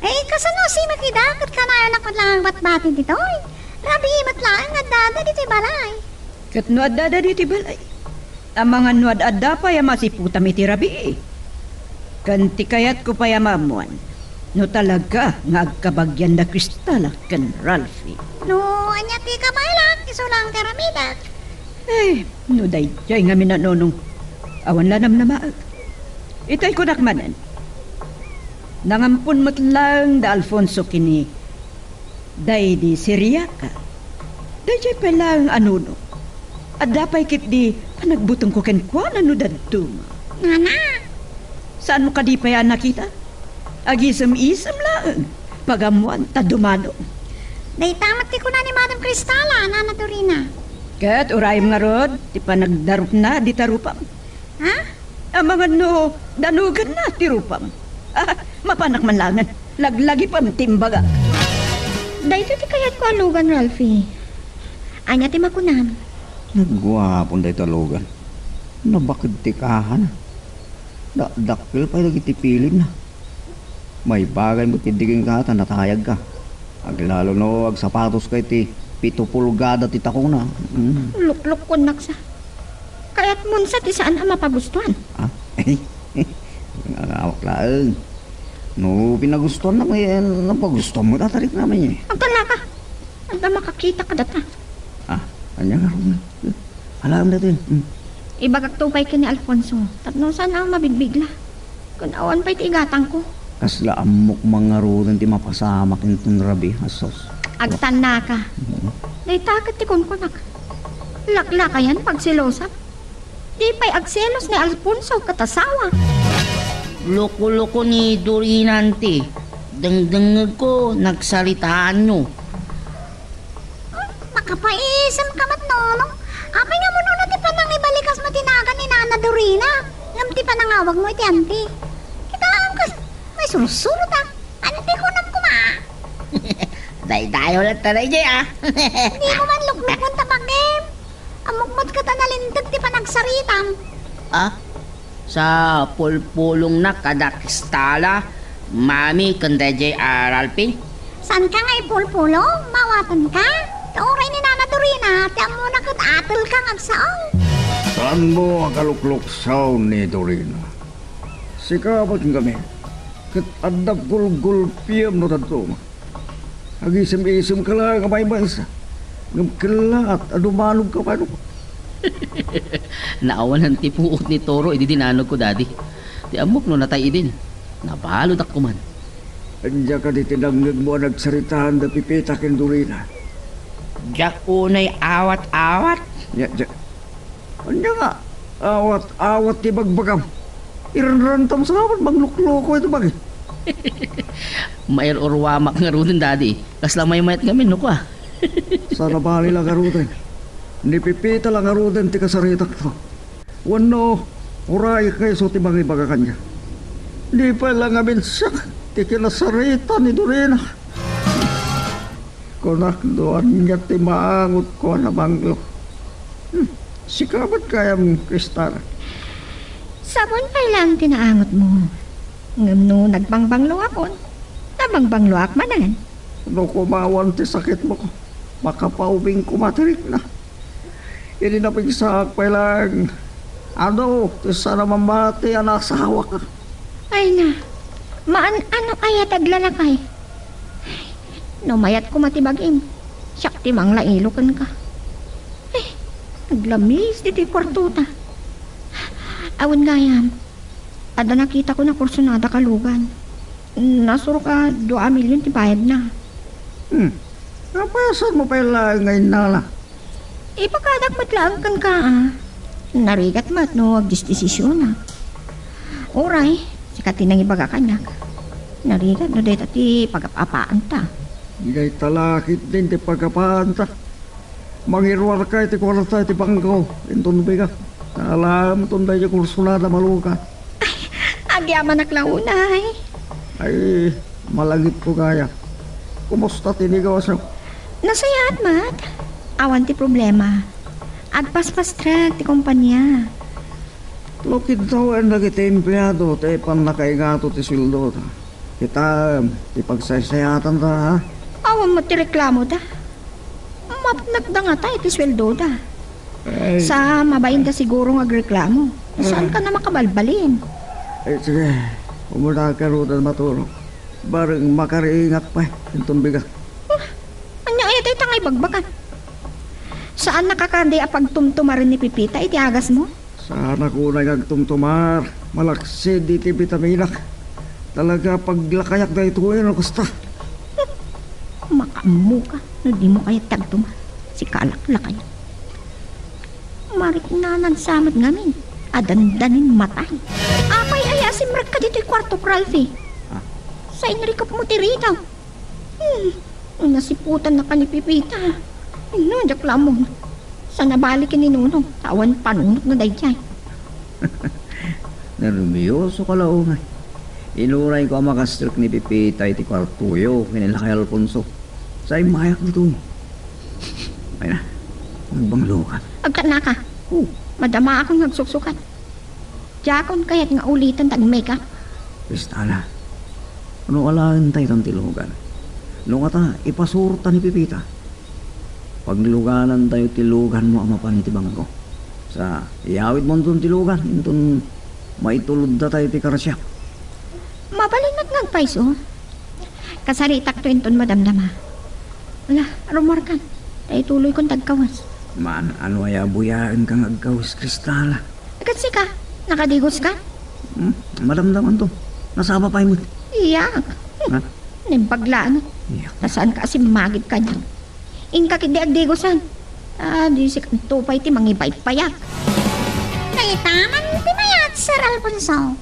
Eh, kasano simak ida ket kanayonak met laeng batbati ditoy? Rabii met laeng nga addada ditoy balay. Ket no addada ditoy balay, amangan no ad-adda pay a masiputam iti rabii. Ken ti kayatko pay a maammuan, no talaga nga agkabagian da Kristala ken Ralphie. No ania ti kabaelak, isu laeng ti aramidek. Eh, no daydiay ngamin a Nonong, awan la namnamaek. Itay kunak manen, nangampon met laeng da Alfonso ken ni daydi Siriaca. Daydiay pay laeng a Nonong. Adda pay ketdi panagbutengko kenkuana no dadduma. Nana! Saanmo kadi pay a nakita? Agisem-isem laeng. Pagammoan ta dumano. Dayta met ti kuna ni Madam Cristala, Nana Dorina. Ket urayem ngarud ti panagdarupna dita rupam. Ha? Amangan no danogenna ti rupam. Ah, mapanak man laengen. Laglagipem ti imbagak. Daytoy ti kayatko a lugan, Ralphie. Ania ti makunam? Nagguapon daytoy a lugan. Nabaked ti kahana. Dakdakkel pay dagiti pilinna. Maibagay met ketdi kenka ta natayagka. Aglalo no agsapatoska iti pito pulgada ti takona. Mm. Luklukkonnaksa. Kayatmonsa ti saan a mapagustuan. Ah? Nangawak laeng. No pinagustuannak, eh, napagustuam met a tariknami. Agtallaka. Adda makakita kadata. Ah, ania ngarud? Alaem daytoy. Hmm. Ibagakto pay ken ni Alfonso tapno saan a mabigbigla. Ken awan pay ti igatangko. Kasla ammok man ngaruden ti mapasamak inton rabii, a sus. Agtannaka. Hmm. Dayta ket ti kunkunak. Laklakayan pagselosak. Di pay agselos ni Alfonso ket asawa. Loko-loko ni Dorina ti. Dengdengngegko, nagsaritaanyo. Hmm, makapaisemka met, Nonong. Apay nga umuna ti panangibalikas mo ti nagan ni Nana Dorina, ngem ti panangawagmo iti anti? Kitaem kas may sursuro ta. Anti kunam koma. Daydayaw latta daydiay, ah. Dimo man luklukon ta bagim. Ammok met ket a nalinteg ti panagsaritam. Ah? Sa pulpulongna kada Kristala, Mami, ken daydiay a Ralphie? Saanka nga ipulpulong? Mawatenka? Ta uray ni Nana Dorina, ti ammona ket atelka nga agsao. Saanmo a kalukluksaon ni Dorina. Sika met ngamin, ket adda gulgulpiam no dadduma. Agisem-isemka laeng a maymaysa, ngem kellaat a dumanogka kano. Naawanan ti puot ni Toro idi dinanogko, Daddy. Ti ammok no natay idin, nabaludak koman. Ania kadi ti nangngegmo a nagsaritaan da Pepita ken Dorina? Diak unay awat-awat. Nia, nia, Ania nga, awat-awat ti bagbagam. Iranrantam sa awan manglukloko iti bagi. Mair-urwamak ngaruden, Daddy. Kasla maymayat ngamin, no kua? Saan a bali la ngaruden. Ni Pepita la ngaruden ti kasaritakto. Wenno, uray kayso ti mangibaga kaniak. Di pay la ngamin siak ti kinasarita ni Dorina. Kunak no ania ti maangotko a nabanglo. Hmm, sika met gayam, Kristana. Sapon pay laeng ti naangotmo. Ngem no nagbangbanglongakon, nabangbangloak manen. No kumawan ti sakitmo, makapaubing koma ti rikna. Idi napigsaak pay laeng, adu ti saan a mamati a naasawaka. Ay na, maan-ano aya ti aglalakay? No mayat koma ti bagim, siak ti manglailo kenka. Ay, naglamis ditoy kuartota. Awan gayam, adda nakitako a kursunada kalugan. Nasurok a dua a milyon ti bayadna. Hmm. Napasaanmo pay laeng nga innala? Ipakadak met laeng kenka, a. Narigat met no agdesdesisionak. Uray, sika ti nangibaga kaniak. Narigat no dayta ti pagap-apaanta. Dayta la ketdin ti pagap-apaanta. Mangiruarka iti kuarta iti bangko, inton bigat. Alam, inton daydi kursunada malukat. Ay, agyamanak la unay. Ay, malagipko gayam. Kumusta ti negosyo? Nasayaat met. Awan ti problema. Agpaspastrek ti kompania. No kiddawen dagiti empleado ti pannakaingato ti sueldoda, kitaem ti pagsaysayaatanda, ha? Awan met ti reklamoda. Mapnekda ngata iti sueldoda. Ay. Sa mabainda siguro nga agreklamo. Saanka a makabalbalin. Ay, sige. Umunaka ngaruden maturog. Bareng makariingak pay inton bigat. Ah, ania aya dayta nga ibagbaga? Saannaka kadi a pagtumtumaren ni Pepita iti agasmo? Saanak unay nga agtumtumar, malaksid iti bitaminak. Talaga paglakayak daytoy no kasta. Makaammoka no dimo kayat ti agtumar. Sika a laklakayan. Mariknanansa met ngamin a dandanin matay. Apay aya a simrekka ditoy kuartok, Ralphie? Ah. Sainrikupmo ti ritaw. Hmm, nasiputannaka ni Pepita. No, diak la ammo. Sa nabali ken ni Nonong, ta awan panunotna daydiay. Nermiosoka la unay. Inurayko a makastrek ni Pepita iti kuartoyo ken ni Lakay Alfonso. Sa immayak ditoy. Ay na, nagbangloka. Agkannaka. Oh. Madamaakon nga agsuksukat. Diakon kayat nga ulitan ti ag-makeup. Kristana, No alaentayo ti lugan. No kasta, ipasurta ni Pepita. Pagluganantayo ti luganmo a mapan iti bangko. Sa, iyawidmonton ti lugan, inton maitulodtayo ti karsiak. Mabalin met nga agpayso. Kasaritakto inton madamdama. Ala, rumuarkan. Ta ituloykon ti agkawes. Maan, ano aya a buyaenka nga agkawes, Cristala? Ket sika, nakadigoska? Hmm, madamdamanto. Nasaba pay met. Iyak. Ha? Naimbag laeng. Iyak. Ta saanka a simmagid kaniak. Inka ketdi agdigosan. Ah, di sikanto pay ti mangibaybayag. Dayta man ti mayat, Sir Alfonso.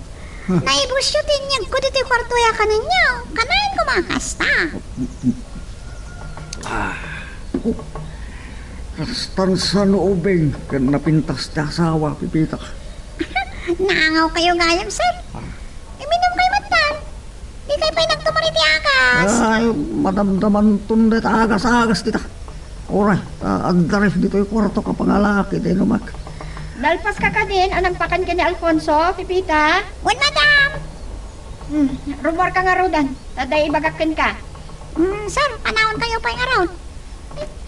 Huh? Naibusyo ti inyegko ditoy kuarto a kanenyo. Kanayon koma kasta. Ah. Oh. Kastan sa no ubing ken napintas ti asawa, Pepita. Naangawkayo gayam, sir. Ah. Iminumkayo met, sir. Dikay pay nagtumar iti agas. Ay, madamdamanton dayta agas-agas dita. Uray, ah, adda ref ditoy kuarto a pangalaki ti inumak. Nalpaska kadin a nagpakan ken ni Alfonso, Pepita? Wen, madam. Hmm, rumuarka ngaruden, ta adda ibagak kenka. Hmm, sir, panawankayo pay ngarud.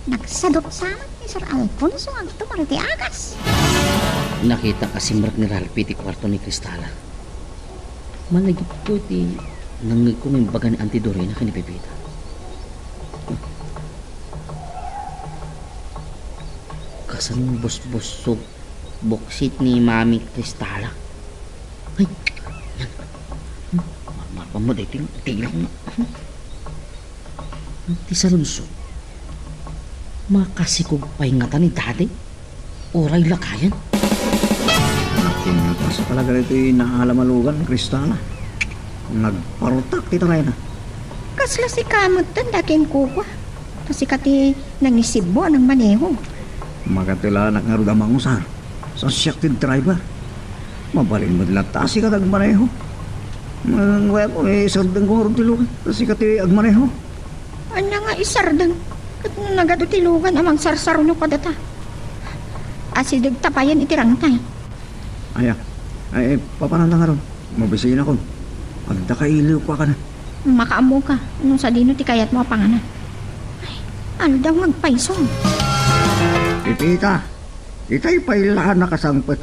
Nagsadutsa met ni Sir Alfonso nga agtumar iti agas. Nakitak a simrek ni Ralphie ti kuarto ni Cristala. Malagipko iti nangngegko nga imbaga ni Auntie Dorina ken ni Pepita. Kasano busbussog buksit ni Mami Cristala? Ay, yan. Mar-, marpan mo daytoy, tilaw na. Ti saludsod, makasikog pay ngata ni Daddy? Uray lakayen? Nakintas pala dagiti naalam a lugan, Cristala. Nagpartak ti tarayna. Kasla sika metten, da, kenkuana. Ta sika ti nangisibbo a nangmaneho. Makatelanak ngarud a mangusar. Sa siak ti driver. Mabalin met latta a sika ti agmaneho. Ngem, wen, isardengko ngarud ti lugan. Ta sika ti agmaneho. Ania nga isardeng? Ket no nagadu ti lugan a mangsarsaruno kadata, asidegta payen iti rangtay. Aya, ay, papananta ngarud. Mabisinakon. Adda kailiwko a kanen. Makaammoka no sadino ti kayatmo a panganan. Ay, aldaw nga agpayso. Pepita, itay pay la a nakasangpet.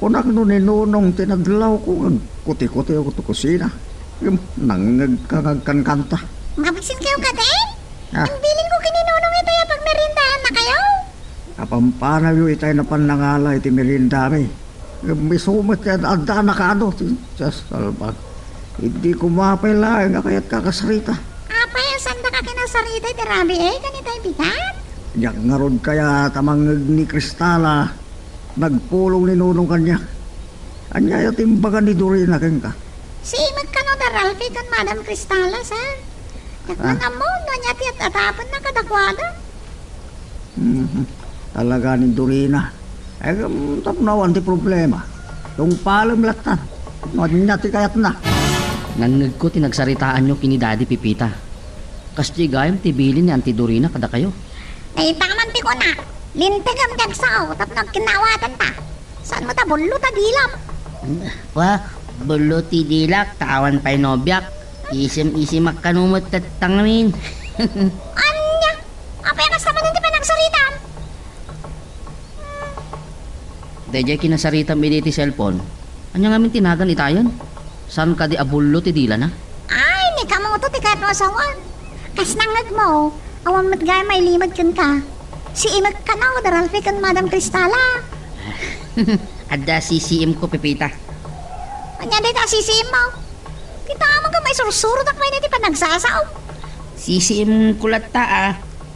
Kunak no ni Nonong ti nadlawko nga agkutikutiok ti kusina. Ngem nangngegka nga agkankanta. Mabisinkayo kadi? Ah. Imbilinko ken ni Nonong itay a pagmeriendaannakayo. Apampanawyo itay napan nangala iti meriendami. Ngem isu met ti ad-, adda a nakaadu. Dios salba. Idi koma pay laeng a kayatka a kasarita. Apay a saandaka kinasarita iti rabii ken itay bigat? Diak ngarud kayat a mangngeg ni Cristala. Nagpulong ni Nonong kaniak. Ania aya ti imbaga ni Dorina kenka? Siimek kano da Ralphie ken Madam Cristala, sir. Diak Ah. man ammo no ania ti at-atapenna kadakuada. Mhm. Talaga ni Dorina. Ay, um, tapno awan ti problema. Tungpalem latta. No ania ti kayatna. Nangngegko ti nagsaritaanyo ken ni Daddy, Pepita. Kastoy gayam ti bilin ni Auntie Dorina kadakayo. Dayta man ti kuna, lintegem ti agsao tapno agkinnaawatanta. Saan met a bullo ta dilak? Wa, bullo ti dilak ta awan pay nobiak. Isim-isimak kano met tatta ngamin. Ania? Apay a kasta manen ti panagsaritam? Daydiay kinasaritam idi iti cellphone. Ania ngamin ti nagan itayen? Saan kadi a bullo ti dilana? Ay, ni kamoto ti kayatmo a sawen. Kas nangngegmo, awan met gayam mailimed kenka. Siimek kano da Ralphie ken Madam Cristala. Adda C C M ko, Pepita. Ania dayta a C C M mo? Kita mo nga maisursurotak manen iti panagsasao. C C M ko latta a,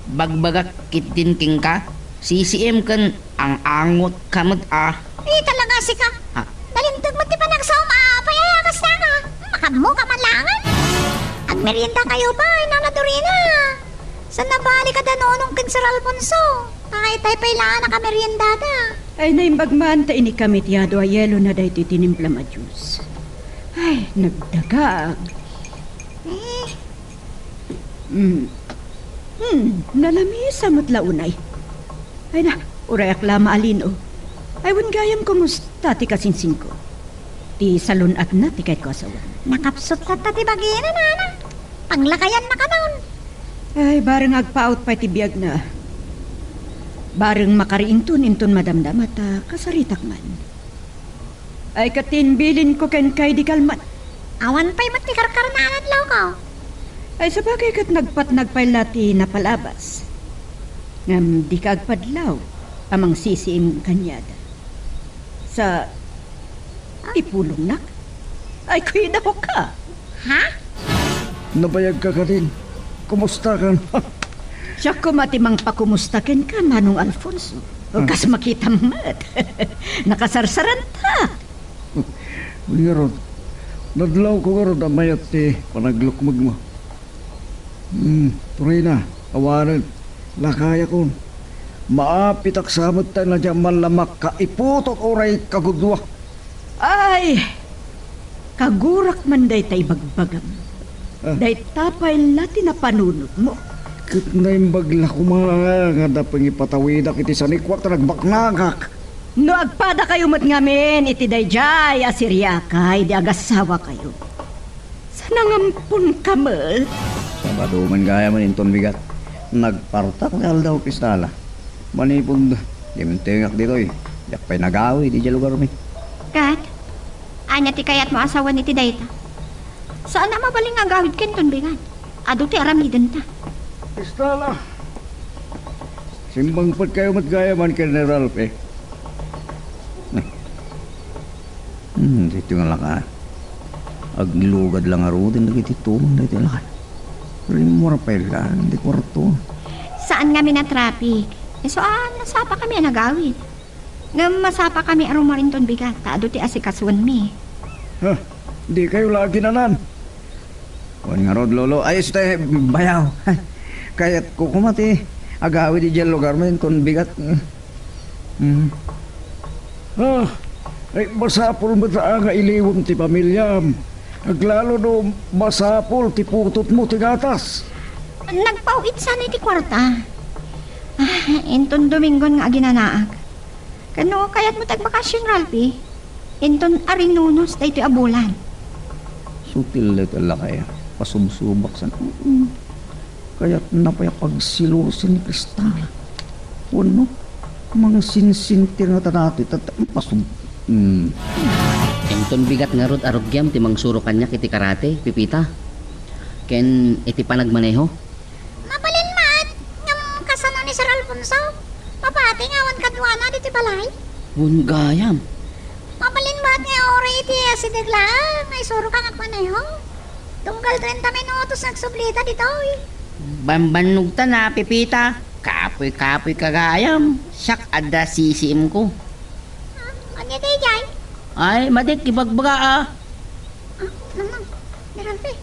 bagbagak ketdin kenka. C C M ken ang-angot ka met a. Eh, talaga sika. Ha? Nalinteg met ti panagsaom a payayakas na ka. Makammo ka man langen. Agmerienda kayo pa, Nana Dorina. Sa nabali ka da Nonong ken Sir Alfonso. Ay, tay pay la a nakameriendada. Ay, naimbag man ta inikami ti adu a yelo na daytoy tinimplam a juice. Ay, nagdagag. Eh, Hmm. Hmm, nalamisa met la unay. Ay na, urayak la maalino. Ay, wen gayam, kumusta ti kasinsingko? Ti salun-atna ti kayatko a sawen. Nakapsut latta ti bagina, nana. Panglakayanna kanon. Ay, bareng agpaut pay ti biagna. Bareng makariinton inton madamdama ta kasaritak man. Ay, ket ti imbilinko kenka idi kalman. Awan pay met ti karkarna a nadlawko. Ay, sabagay ket nagpatnag pay la ti napalabas. Ngem dika agpadlaw a mangsisiim kaniada. Sa ipulongnak? Ay, kuidawka. Ha? Nabayagka kadin. Kumustakan? Siak koma ti mangpakumusta kenka, Manong Alfonso. O, ah, kas makitam met. Nakasarsarantak. Wen ngarud, nadlawko ngarud a mayat ti panaglukmegmo. Hmm, Torina, awanen, lakayakon. Maapitak sa met ta nadya man la makaiputot uray kagudua. Ay, kagurak man dayta ibagbagam. Ah. Dayta pay la ti napanunotmo. Ket naimbag la koma nga adda pangipatawidak iti sanikuak ta nagbaknangak. No agpadakayo met ngamin iti daydiay a Siriaka idi agasawakayo, sa nangamponka met. Sabado man gayam inton bigat. Nagpartak ti aldaw pistala. Manipud dimtengak ditoy, diak pay nagawid idiay lugarmi. Ket, ania ti kayatmo a sawen iti dayta? Saan a mabalin nga agawidka inton bigat. Adu ti aramidenta. Pistala. Simmangpetkayo met gayaman ken ni Ralph, eh. Hmm, daytoy nga laka. Aglugad la ngaruden dagiti tumang daytoy laka. Rimmuar pay laeng ti kuarto. Saan ngamin a traffic. Isu a, nasapakami a nagawid. Ngem masapakami a rummuar inton bigat, ta adu ti asikasuenmi. Ha? Dikayo la aginanan? Wen ngarud, Lolo. Ay, este, bayaw. Kayatko koma ti agawid idiay lugarmi inton bigat. Mm. Ah, ay, masapul met a nga iliwem ti pamiliam. Aglalo no masapul ti putotmo ti gatas. Nagpaw-it sana iti kuarta. Ah, inton Domingon nga aginanaak. Ken no kayatmo ti agbakasyon, Ralphie, inton arinunos daytoy a bulan. Sutil daytoy a lakay. Pasubsubak san. Mm. Kayatna pay a pagsilusen ni Crystal. Wenno, mangsinsintir ngata datoy. Tat-, pasub-, mm. Inton bigat ngarud a rugiam ti mangsuro kaniak iti karate, Pepita. Ken iti panagmaneho. Mabalin met, ngem kasano ni Sir Alfonso? Mapati nga awan kaduana ditoy balay? Wen gayam. Mabalin met nga uray iti asideg laeng nga isuroka nga agmaneho. Tunggal trenta minutos nga agsublita ditoy. Bambannogtan a, Pepita. Kapoy-kapoyka gayam. Siak adda sisiimko. Ah, ania daydiay? Ay, madi ti ibagbaga a. Ah, Mama, ni Ralphie,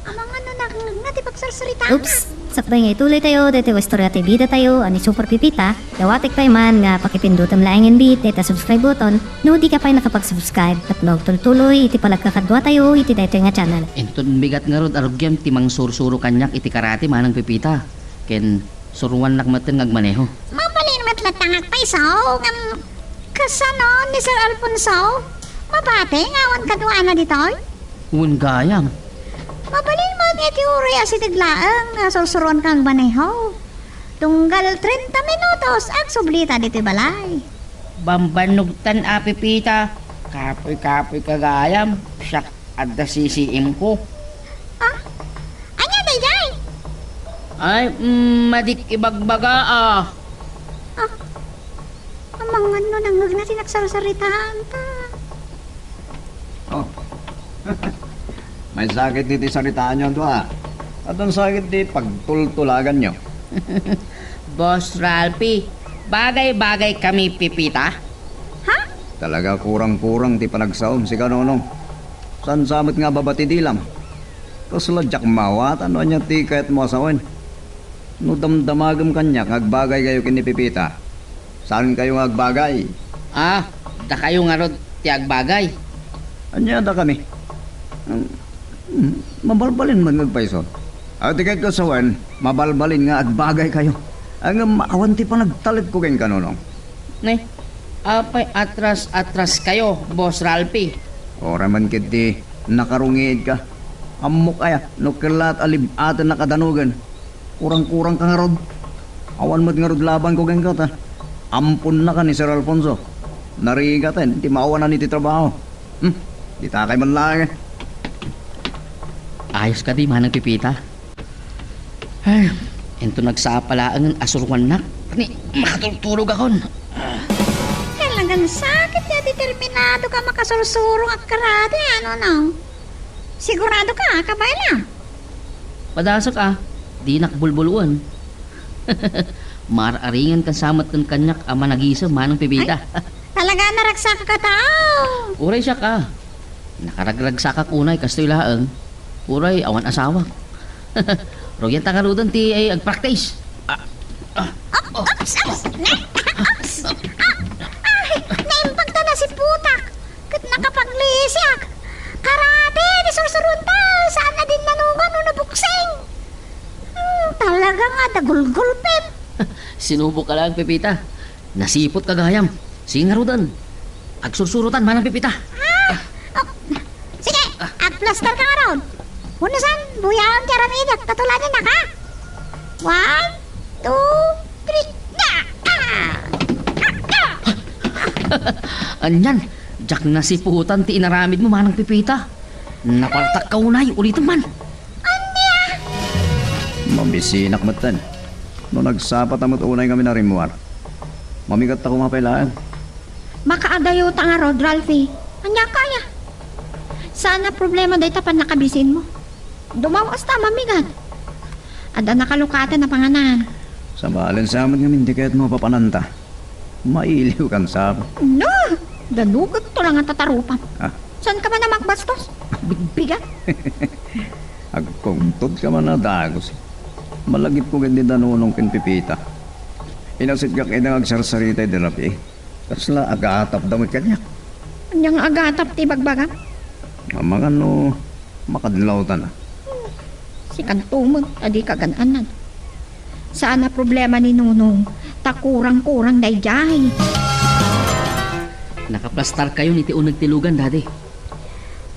amangan no nangngegna ti pagsarsaritaanna. Oops! Sakbay nga ituloytayo daytoy nga istorya ti bidatayo a ni Super Pepita, dawatek pay man nga pakipindutem laengen bit dayta subscribe button no dika pay nakapag-subscribe tapno agtultuloy iti panagkakaduatayo iti daytoy nga channel. Inton bigat ngarud a rugiam ti mangsursuro kaniak iti karate, Manang Pepita, ken suroannak metten nga agmaneho. Mabalin met latta nga agpayso, ngem kasano ni Sir Alfonso? Mapati nga awan kaduana ditoy? Wen gayam. Mabalin met nga iti uray asideg laeng nga sursuroanka nga agmaneho. Tunggal trenta minutos, agsublita ditoy balay. Bambannogtan a, Pepita. Kapoy-kapoyka gayam. Siak adda sisiimko. Ah? Ania daydiay? Ay, mm, madi ti ibagbaga a. Ah, amangan no nangngegna ti nagsarsaritaanta. Oh. Maisakit ditoy saritaanyo a dua. Adun sakit ti pagtultulaganyo. Boss Ralphie, bagay-bagay kami, Pepita. Ha? Talaga kurang-kurang ti panagsaom, sika, Nonong. Saan sa met nga ababa ti dilam? Kasla diak maawatan no ania ti kayatmo a sawen. No damdamagem kaniak nga agbagaykayo ken ni Pepita, saankayo nga agbagay? Ah, dakayo ngarud ti agbagay. Ania dakami? Hmm, mabalbalin met nga agpayso. Ah, ti kayatko a sawen, mabalbalin nga agbagaykayo. Ngem awan ti panagtalekko kenka, Nonong. Ne, apay atras-atraskayo, Boss Ralphie? Uray man ketdi nakarungiit ka. Ammok aya no kellaat a lib-atennak a danugen. Kurang-kurang ka ngarud. Awan met ngarud labanko kenka ta amponnaka ni Sir Alfonso. Narigaten ti maawanan iti trabaho. Hmm, ditakay man laeng. Ayos kadi, Manang Pepita? Ay, inton nagsapa laengen a suruannak, ni makatultulogakon. Talagang sakit nga determinadoka a makasursuro nga karate, ano, no? Siguradoka, kabaela? Padasek a, dinak bulbuluen. Mar-aringan kan sa met ken kaniak a managisem, Manang Pepita. Ay, talaga naragsakak a tao. Uray siak a. Nakaragragsakak unay, kastoy laeng. Uray, awan asawak. Rugianta ngaruden ti, ay, agpractice. Ah, ah, Oops, oops, ne-, oops. Ah, ay, naimbag ta nasiputak. Ket nakapaglisiak. Karate, ti sursuruanta, saan a dinnanugan wenno boxing. Hmm, talaga nga, dagulgulpem. Sinubok ka lang, Pepita. Nasiput ka gayam. Sige ngaruden. Agsursurotan, Manang Pepita. Ah! Oh, sige, agplastar ka ngarud. Unasan, buyaen ti aramidek, tatuladen na ka. One, two, three, na! Ah! Ah! Ah! Anian, diak nasiputan ti inaramidmo, Manang Pepita. Napartak ka unay, ulitem man. Ania? Mabisinak metten. No nagsapata met unay ngamin a rimmuar. Mamigatta koma pay laeng. Makaadayota ngarud, Ralphie. Ania kaya? Saan a problema dayta pannakabisinmo. Dumawas ta a mamigat. Adda nakalukaten a panganan. Sabalen sa met ngamin ti kayatmo a papananta. Mailiw kan sa. No! Danugekto la nga tatarupam. Ah. Saan ka man a makbastos? Bigbigat. Agtungtod ka man a dagus. Malagipko ket ni Danunong ken Pepita. Inasitkak ida nga agsarsarita idi rabii. Kasla agatapda met kaniak. Ania nga agatap ti ibagbagam? Amangan no makadlawta na. Sikanto met a di kagan-anan. Saan a problema ni Nonong, ta kurang-kurang daydiay. Nakaplastarkayon iti uneg ti lugan, Daddy.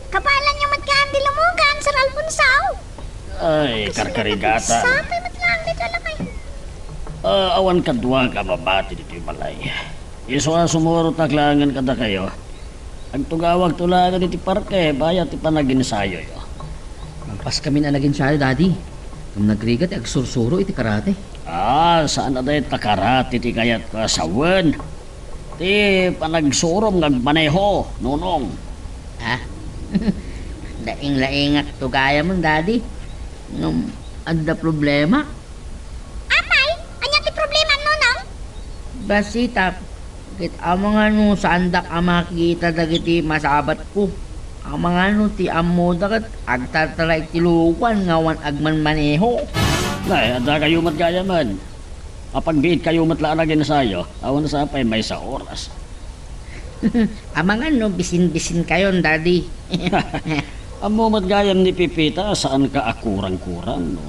Kabaelanyo met kadi ti lumugan, Sir Alfonso. Ay, karkarigatan. Sapay met laeng daytoy a lakay. Ah, awan kaduak a mabati ditoy balay. Isu a sumurotak laengen kadakayo. Agtugawakto laengen iti parke bayat ti panagensayoyo. Malpaskamin a nagensayo, Daddy. Ngem nagrigat ti agsursuro iti karate. Ah, saan a dayta karate ti kayatko a sawen. Ti panagsurom nga agmaneho, Nonong. Ha? Laing-laingakto gayam, Daddy. Ngem adda problema. Apay, ania ti problema, Nonong? Basitak, ket amangan no saandak a makita dagiti masabatko. Amangan no ti ammoda ket agtartara iti lugan nga awan agmanmaneho. Nay, adda kayo met gayamen. Apagbiit kayo met la a nagensayo, awan sa pay maysa oras. Amangan no bisin-bisinkayon, Daddy. Ammo met gayam ni Pepita a saanka a kurang-kurang, no?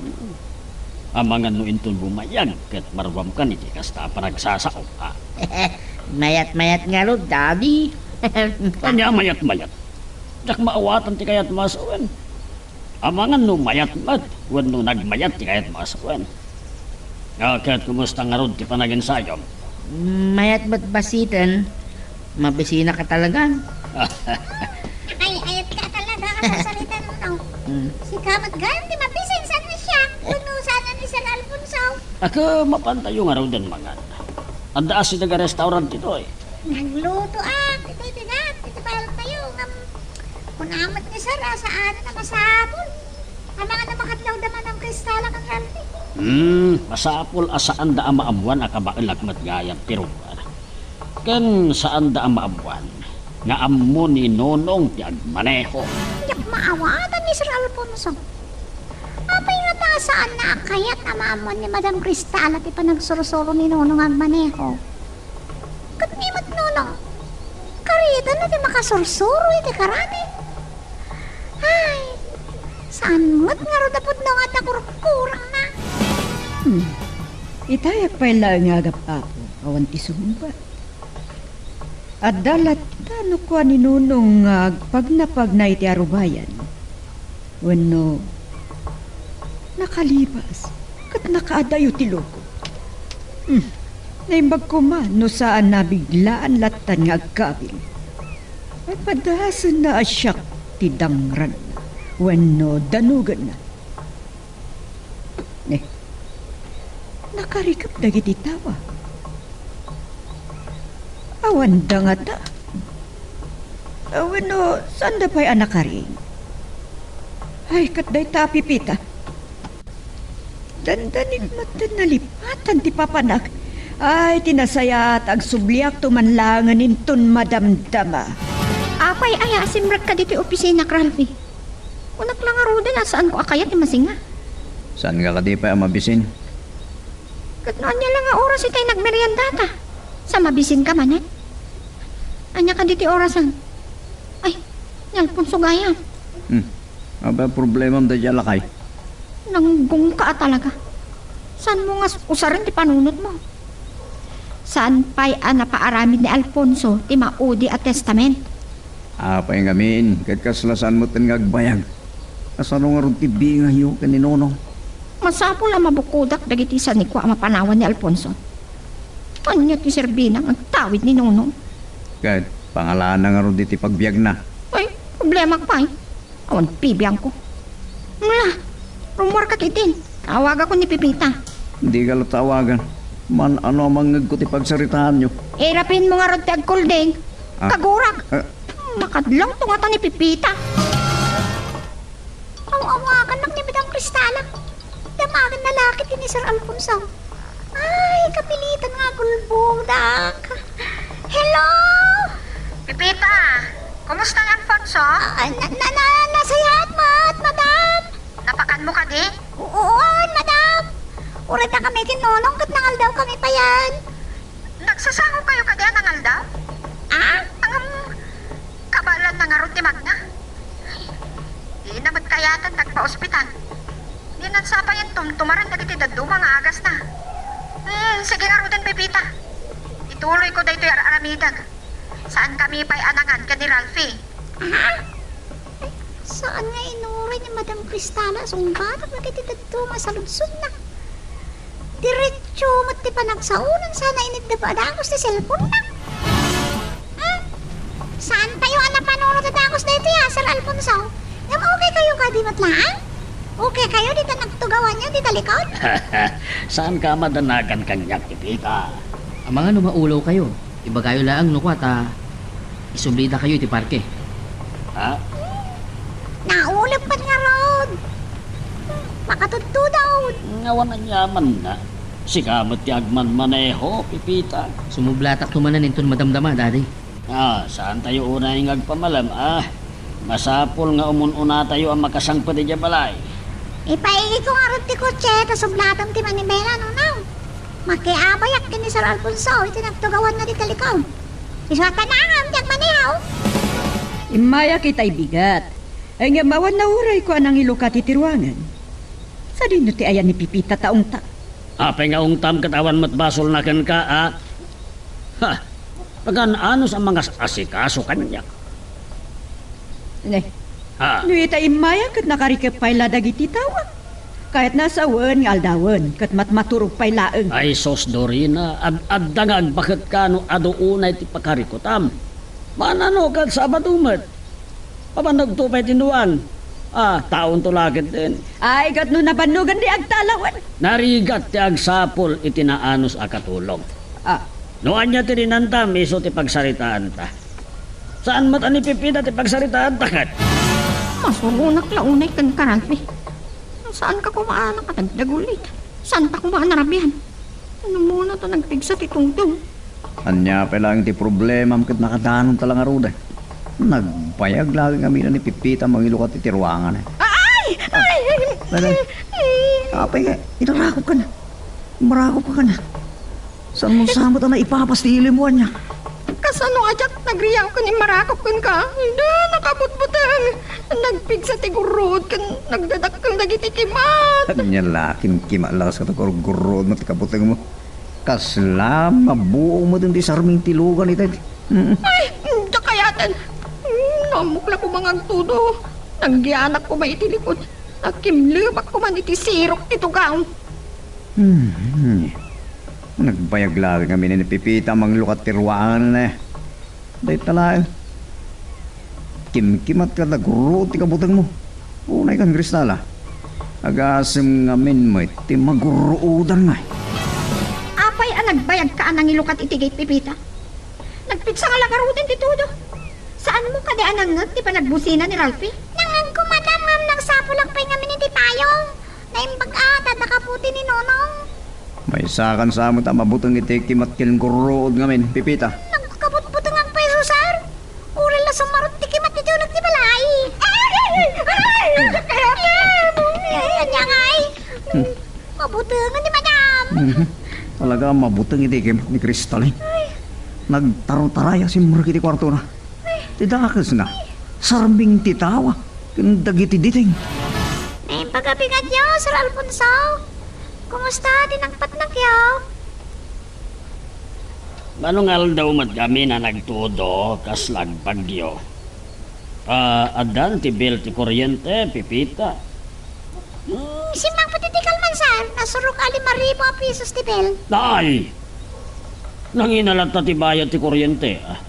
Amangan no inton bumayag ket maruamkan iti kasta a panagsasao, ha? Mayat-mayat ngarud, Daddy. Ania mayat-mayat? Diak maawatan ti kayatmo a sawen. Amangan no mayat met wenno nagmayat ti kayatmo a sawen. Ah, ket kumusta ngarud ti panagensayom? Mayat met basiten, mabisinak talaga. Ay, ayat ka talaga a sarsarita, Nonong. Mm. Sika met gayam ti mabisin, saan a siak, wenno saan a ni Sir Alfonso. Ket mapantayo ngaruden mangan. Adda asideg a restaurant ditoy. Naglutoak iti bigat iti balay tayo, ngem kuna met ni Sir a saan a masapul. Amangan no makadlawda, Manang Cristala ken Ralphie. Hmm, masapul a saanda a maammuan a kabaelak met gayam ti rummuar. Ken saanda a maammuan nga ammo ni Nonong ti agmaneho. Diak maawatan ni Sir Alfonso. Apay ngata a saanna a kayat a maammuan ni Madam Cristala ti panagsursuro ni Nonong agmaneho? Ket ni met Nonong, karitan ti makasursuro iti karate. Ay, saan met ngarud a pudno nga adda kurkurangna? Hmm. Itayak pay laeng nga agap-apo, awan ti sumungbat. Adda latta no kua ni Nonong nga agpagnapagna iti arubayan. Wenno, nakalibas ket nakaadayo ti loko. Hmm, naimbag koma no saan a biglaan lattan nga agkabil. Ay, padasenna a siak ti dangranna wenno danugenna. Ne, nakarikep dagiti tawa. Awanda ngata. Wenno, saanda pay a nakaring? Ay, ket dayta a Pipita. Dandanig metten nalipatan ti papanak. Ay, ti nasayaat, agsubliakto man laengen inton madamdama. Apay aya a simrekka ditoy opisina, Ralphie? Kunak la ngaruden a saanko a kayat ti masinga. Saan nga kadi pay a mabisin? Ket no ania la nga oras itay nagmeriendata, sa mabisinka manen? Ania kadi ti orasen? Ay, ni Alfonso gayam. Hmm. Apay a problemam daydiay a lakay? Nanggongka a talaga. Saanmo nga usaren ti panunotmo? Saan pay a napaaramid ni Alfonso ti maudi a testament? Apay ngamin, ket kasla saan metten nga agbayag? Kasano ngarud ti bingayyo ken ni Nonong? Masapul a mabukodak dagiti sanikua a mapanawan ni Alfonso. Ania ti serbina nga agtawid ni Nonong? Ket pangalana ngarud iti pagbiagna? Ay, problemak pay. Awan bibiangko. Mla, rummuarka ketdin. Awagakon ni Pipita. Dika latta awagan. Man-ano a mangngegko ti pagsaritaanyo. Irapienmo ngarud ti agkulding. Ah. Kagurak. Ah. Makadlawto ngata ni Pipita. Aw-awagannak ni Madam Cristala. Damagenna la ketdi ni Sir Alfonso. Ay, kapilitan nga agulbodak. Hello! Pipita, kumusta ni Alfonso? Ah, na, na, na, nasayaat met, madam. Napakanmo kadi? Oo, madam. Uray ta kami ken Nonong ket nangaldawkami payen. Nagsasango kayo kadi a nangaldaw? Ah? Ngem, kabaelanna ngarud ti magna. Dina met kayat nga agpaospital. Dinan sa pay tumtumaren dagiti dadduma nga agasna. Hmm, sige ngaruden, Pipita. Ituloyko daytoy ar-aramidek. Saankami pay a nangan ken ni Ralphie. Ah? Saan nga inuray ni Madam Cristala a sungbatak dagiti dadduma a saludsodna? Diretso met ti panagsaonan sana inidda pa a dagus ti cellphone-na. Hmm? Saan tayo a napanunot a dagus daytoy a, Sir Alfonso? Ngem okay kayo kadi met laeng? Okay kayo dita nagtugawanyo dita likod? Saanka a madanagan kaniak, Pipita. Amangan no maulaw kayo. Ibagayo laeng no kua ta isublida kayo iti parke. Ha? Naulep met ngarud. Makatudtudod. Awan aniamanna. Sika met ti agmanmaneho, Pipita. Sumublatakto manen inton madamdama, Daddy. Ah, saan tayo unay nga agpamalem, ah? Masapul nga umun-unatayo a makasangpet idiay balay. Ipaigidko ngarud ti kotse ta sublatem ti manibela, Nonong. Makiabayak ken ni Sir Alfonso iti nagtugawanna dita likod. Isu a tanangam ti agmaneho. Immayak itay bigat. Ay ngem awan naurayko a nangilukat iti ruangan. Sadino ti ayan ni Pipita ta ungta? Apay nga ungtam ket awan met basolna kenka, a? Ha! Nagaan-anus a mangas-asikaso kaniak. Ne. Ha? No ita immaya ket nakarikep pay la dagiti tawa. Kayatna a sawen nga aldawen ket matmaturog pay laeng. Ay sus, Dorina, ad-adda nga agbaketka no adu unay ti pakarikutam. Manano ket Sabado met? Mabannogto pay ti nuan. Ah, taonto la ketdin. Ay, ket no nabannogan di agtalawen. Narigat ti agsapul iti naanus a katulong. Ah. No ania ti rinantam, isu ti pagsaritaanta. Saan met a ni Pipita ti pagsaritaanta ket? Masuronak la unay kenka, Ralphie. Saanka koma a nakadagdagul ita. Saanta koma a narabian. Ano muna ta nagpigsa ti tungtong? Ania pay laeng ti problemam ket nakadanonta la ngarud? Nagbayag laeng amin ni Pipita mangilukat iti ruangan. Ay! Ay! Ay! Apay nga, inarakopka na. Marakopka na. Saan mo sa met a naipapas ti ilimmo, ania? Kasano a diak nagriaw ken immarakop kenka? Ida, nakabutbuteng. Nagpigsa ti gurruod ken nagdadakkel dagiti kimat. Ania la, kimkima la kas ket gurruod met ti kabutengmo. Kasla mabuong met ti sarming ti lugan ita. Mm. Ay, dakayaten. Mm, nammok la koma nga agtudo. Nanggianak koma iti likod. Nakimlebak koma iti sirok ti tugaw. Hmm. Nagbayag laeng amin ni Pepita a manglukat ti ruanganna. Dayta laeng. Kimkimat ket agurruod ti kabutengmo. Unay kan Cristala. Agasem ngamin met ti magurruodan ngay. Apay a nagbayagka a nangilukat iti gate, Pepita? Nagpigsa nga la garuden ti tudo. Saanmo kadi a nangngeg ti panagbusina ni Ralphie? Nangngegko, madam, ngem nagsapulak pay ngamin iti payong. Naimbag a, ta adda kaputi ni Nonong. Maysakan sa met a mabuteng iti kimat ken gurruod ngamin, Pepita. Nagkabutbutengak pay isu, sir. Uray la sumarot ti kimat iti uneg ti balay. Ay, ania ngay? Hmm. Mabutengen ni madam. Mhm. Talaga a mabuteng iti kimat ni Cristale. Ay. Nagtarutaray a simrek iti kuartona. Ti dakesna, sarming ti tawa ken dagiti diting. Naimbag a bigatyo, Sir Alfonso. Kumusta ti nangpatnakyo? Mano nga aldaw met ngamin a nagtudo kas la agbagyo. Ah, addan ti bill ti kuryente, Pepita. Hmm, simmangpet iti kalman, sir. Nasurok a lima ribu a pesos ti bill. Ay! Nangina latta ti bayad ti kuryente, ah.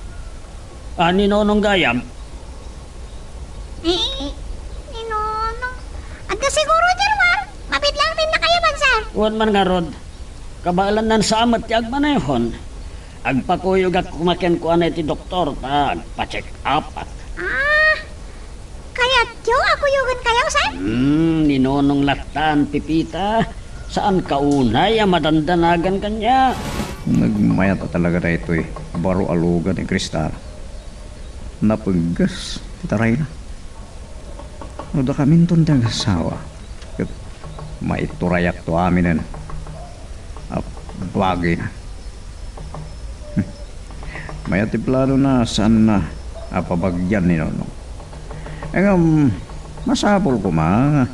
Ah, ni Nonong gayam? Eh, ni Nonong. Adda siguro diay ruar. Mabit lang din nakayaban, sir. Wen man ngarud. Kabaelannan sa met ti agmanehon. Agpakuyogak koma kenkuana iti doktor ta agpa-check up. Ah, kayatyo a kuyogenkayo, sir? Hmm, ni Nonong lattan, Pepita. Saanka unay a madandanagan kaniak. Nagmayat a talaga daytoy baro a lugan ni Cristala. Napegges ti tarayna. No dakaminton ti agassawa, ket maiturayakto aminen a bagina. Mayat ti planona, saanna a pabagian ni Nonong. Ngem, masapul koma nga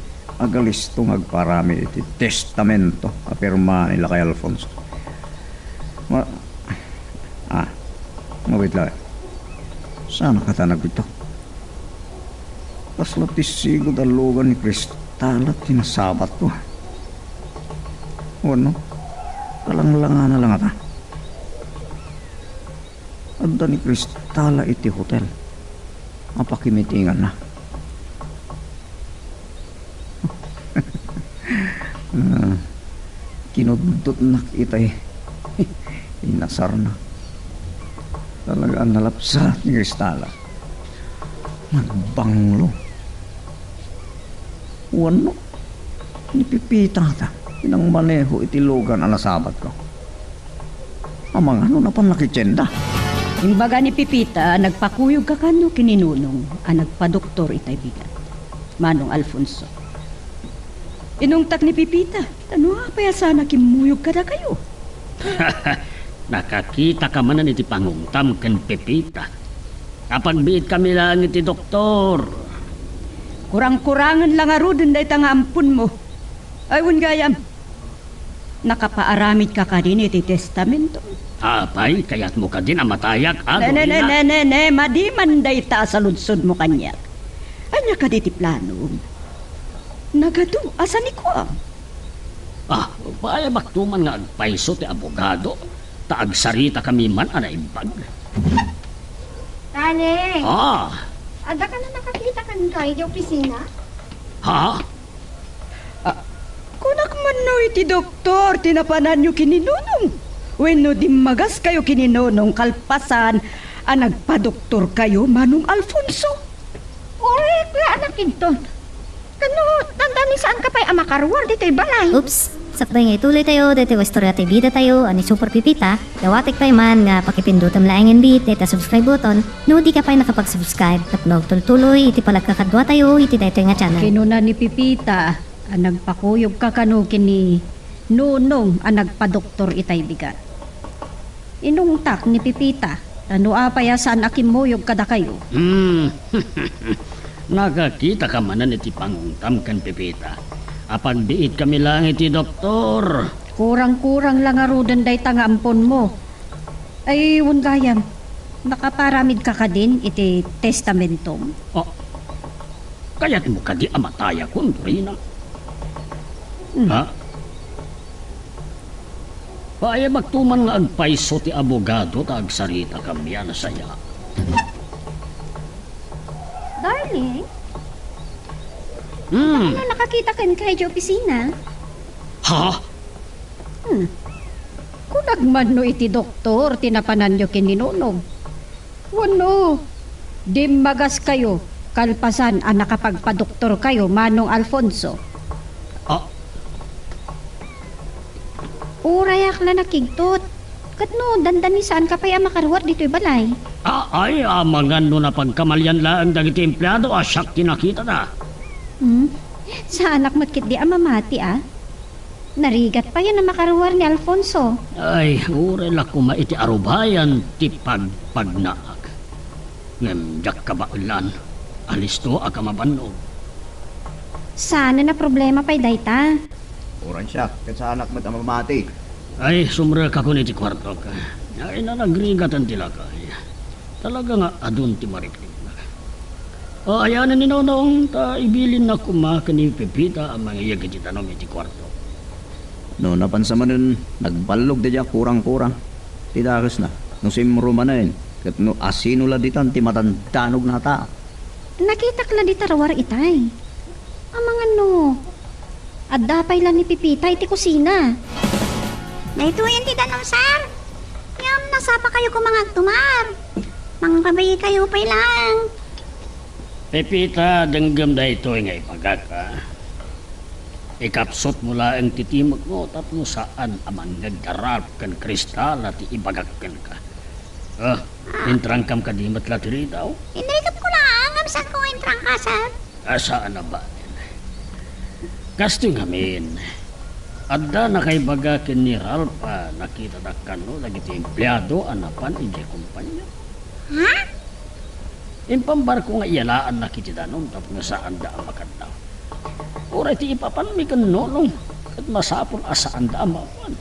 agalisto nga agparami iti testamento a pirma ni Lakay Alfonso. Ma-, ah, mawit la. Saan a kata nagbitak? Kasla ti sigud a lugan ni Cristala ti nasabatko. Wenno, kalanglangana la ngata. Adda ni Cristala iti hotel a pakimitinganna. Ah, kinuddotnak itay inasarna. Talaga a nalapsat ni Cristala. Nagbanglo. Wenno, ni Pepita ta ti nangmaneho iti lugan a nasabatko. Amangan no napan nakitienda. Imbaga ni Pepita a nagpakuyogka kano ken ni Nonong a nagpadoktor itay bigat, Manong Alfonso. Inungtak ni Pepita, ta no apay a saan a kimmuyog kadakayo? Nakakitaka manen iti pangungtam ken Pepita. Apagbiitkami laeng iti doktor. Kurang-kurangen la ngaruden dayta nga amponmo. Ay, wen gayam, nakapaaramidka kadin iti testamento? Apay, kayatmo kadin a matayak, a, Dorina? Ne, ne, ne, ne, ne, madi man dayta a saludsodmo kaniak. Ania kadi ti planom? Nagadu a sanikuam. Ah, baybakto man nga agpayso ti abogado, ta agsaritakami man a naimbag. Tane! Ah! Adda ka na nakakita kanka iti opisina? Ha? Ah, kunak man no iti doktor ti napananyo ken ni Nonong? Wenno dimmagas kayo ken ni Nonong kalpasan a nagpadoktor kayo, Manong Alfonso? Uray, kuya, anak inton. Kano, dandani saan ka pay a makaruar ditoy balay? Oops! Sakbay nga ituloy tayo ditoy istorya ti bida tayo a ni Super Pipita, dawatek pay man nga pakipindutem laeng inbit dayta subscribe button no di ka pay nakapag-subscribe tapno agtultuloy iti panagkakadua tayo iti daytoy nga channel. Kinuna ni Pipita a nagpakuyogka kano ken ni Nonong a nagpadoktor itay bigat. Inungtak ni Pipita, ta no apay a saan a kimmuyog kadakayo. Hmm. Nakakitaka manen iti pangungtam ken Pipita. Apagbiitkami laeng iti doktor. Kurang-kurang la ngaruden dayta nga amponmo. Ay, wen gayam. Nakaparamidka kadin iti testamentom? Oh, kayatmo kadi a matayakon, Dorina? Hmm. Ha? Paayabakto man nga agpayso ti abogado ta agsaritakami a nasayaat. Darling, Hmm. Ano nakakita kenka idiay opisina? Ha? Hmm. Kunam man no iti doktor ti napananyo ken ni Nonong. Wenno, dimmagaskayo kalpasan a nakapagpadoktorkayo, Manong Alfonso? Ah. Urayak la nakigtot. Ket no, dandani saanka pay a makaruar ditoy balay? Ah, ay, amangan no napagkamalian laeng dagiti empleado a siak ti nakitada. Hmm? Saanak met ketdi a mamati, a? Narigat pay a makaruar ni Alfonso. Ay, uray la koma iti arubayan ti pagpagnaak. Ngem diak kabaelan. Alisto a kamabannog. Saan a problema pay dayta? Uray siak, ket saanak met a mamati. Ay, sumrekakon iti kuartok. Ay, nanagrigatan ti lakay. Talaga nga adun ti mariknana. O, ayanen ni Nonong, ta ibilinna koma ken ni Pepita a mangiyeg iti danum iti kuarto. No napansa manen, nagballog daydiay a kurang-kurang. Ti dakesna, no simro manen, ket no asino la ditan ti madandanog a tao. Nakitak la dita ruar itay. Amangan no, adda pay la ni Pepita iti kusina. Daytoyen ti danum, sir. Ngem nasapakayo koma nga agtumar. Mangpabigkayo pay laeng. Pepita, denggem daytoy nga ibagak, a. Ikapsutmo laeng ti timekmo tapno saan a mangngeg da Ralph ken Crystal ti ibagak kenka. Ah, intrangkam kadi met la ti ridaw? Inrikepko laeng, ngem saanko nga intrangka, sir. A, saan a bain. Kastoy ngamin, adda nakaibaga ken ni Ralph a nakitada kano dagiti empleado a napan idiay kompania. Ha? Impambarko nga iyalaannak iti danum tapno saanda a makaddaw. Uray ti ipapanmi ken Nonong, ket masapul a saanda a maammuan.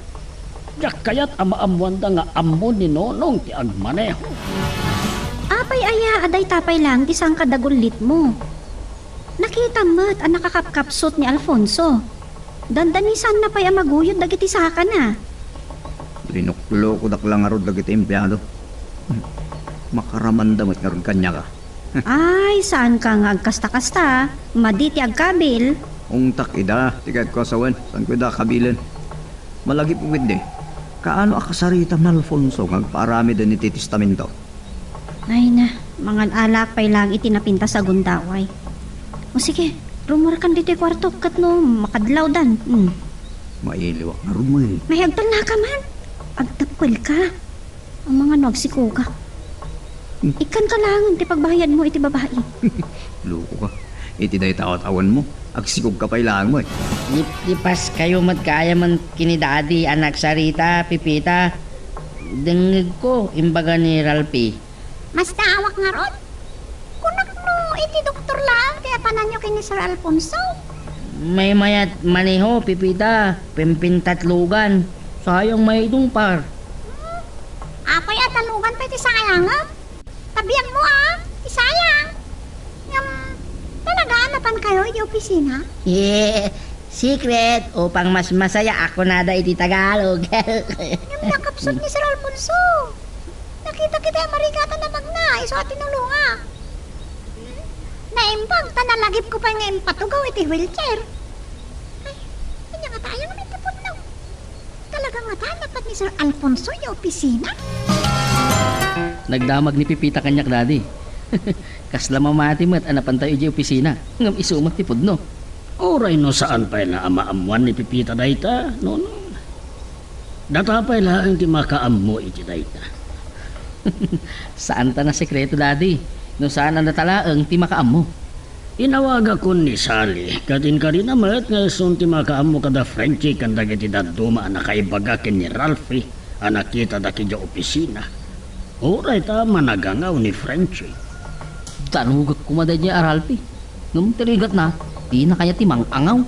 Diak kayat a maammuanda nga ammo ni Nonong ti agmaneho. Apay aya a dayta pay laeng ti sangkad a gullitmo? Nakitam met a nakakapkapsut ni Alfonso. Dandanisanna pay a maguyod dagiti sakana. Linuklokodak la ngarud dagiti empleado. Makaramanda met ngarud kaniaka. Ay, saanka nga agkasta-kasta. Madi ti agkabil. Ungtak ida, ti kayatko a sawen, saanko ida kabilen. Malagipko ketdi, kaano a kasaritam ni Alfonso nga agpaaramiden iti testamento? Ay na, mangan-alaak pay laeng iti napintas a gundaway. O sige, rumuarkan ditoy kuarto, ket no, makadlawdan. Hmm. Mailiwak ngarud met. Mayagtalnaka man. Agtappelka. Amangan no agsikogak. Hmm. Ikkanka laengen ti pagbayadmo iti babai. Lokoka. Iti dayta awat-awanmo, agsikogka pay laeng met. Nipnipaskayo met kaayamen ken ni Daddy a nagsarita, Pepita. Dengngegko, imbaga ni Ralphie. Masdaawak ngarud. Kunak no iti doktor laeng ti apananyo ken ni Sir Alfonso. Maymayat maneho, Pepita, pimpintatlogan. Sayang maitungpar. Hmm? Apay a talogan pay ti sayangem? Ta biagmo a, ti sayang. Ngem, talaga a napankayo iti opisina? Secret, upang mas masaya a kunada iti Tagalog. Ngem nakapsut ni Sir Alfonso. Nakita kita a marigatan a magna, isu a tinulongak. Hmm? Naimbag, ta nalagipko pay nga impatugaw iti wheelchair. Ay, ania ngata aya ngamin ti pudno? Talaga ngata, napan ni Sir Alfonso idiay opisina? Nagdamag ni Pepita kaniak, Daddy. Kasla mamati met a napantayo idiay opisina, ngem isu met ti pudno. Uray no saan pay la a maammuan ni Pepita dayta, Nonong. Data pay laeng ti makaammo iti dayta. Saanta nasekreto, Daddy, no saan a data laeng ti makaammo. Inawagakon ni Sally, ket inkarina met nga isun ti makaammo kada Frenchie ken dagiti dadduma a nakaibaga ken ni Ralphie a nakitada idiay opisina. Uray ta managangaw ni Frenchie. Danugek koma daydiay a Ralphie. Ngem ti rigatna, dina kayat ti mang-angaw.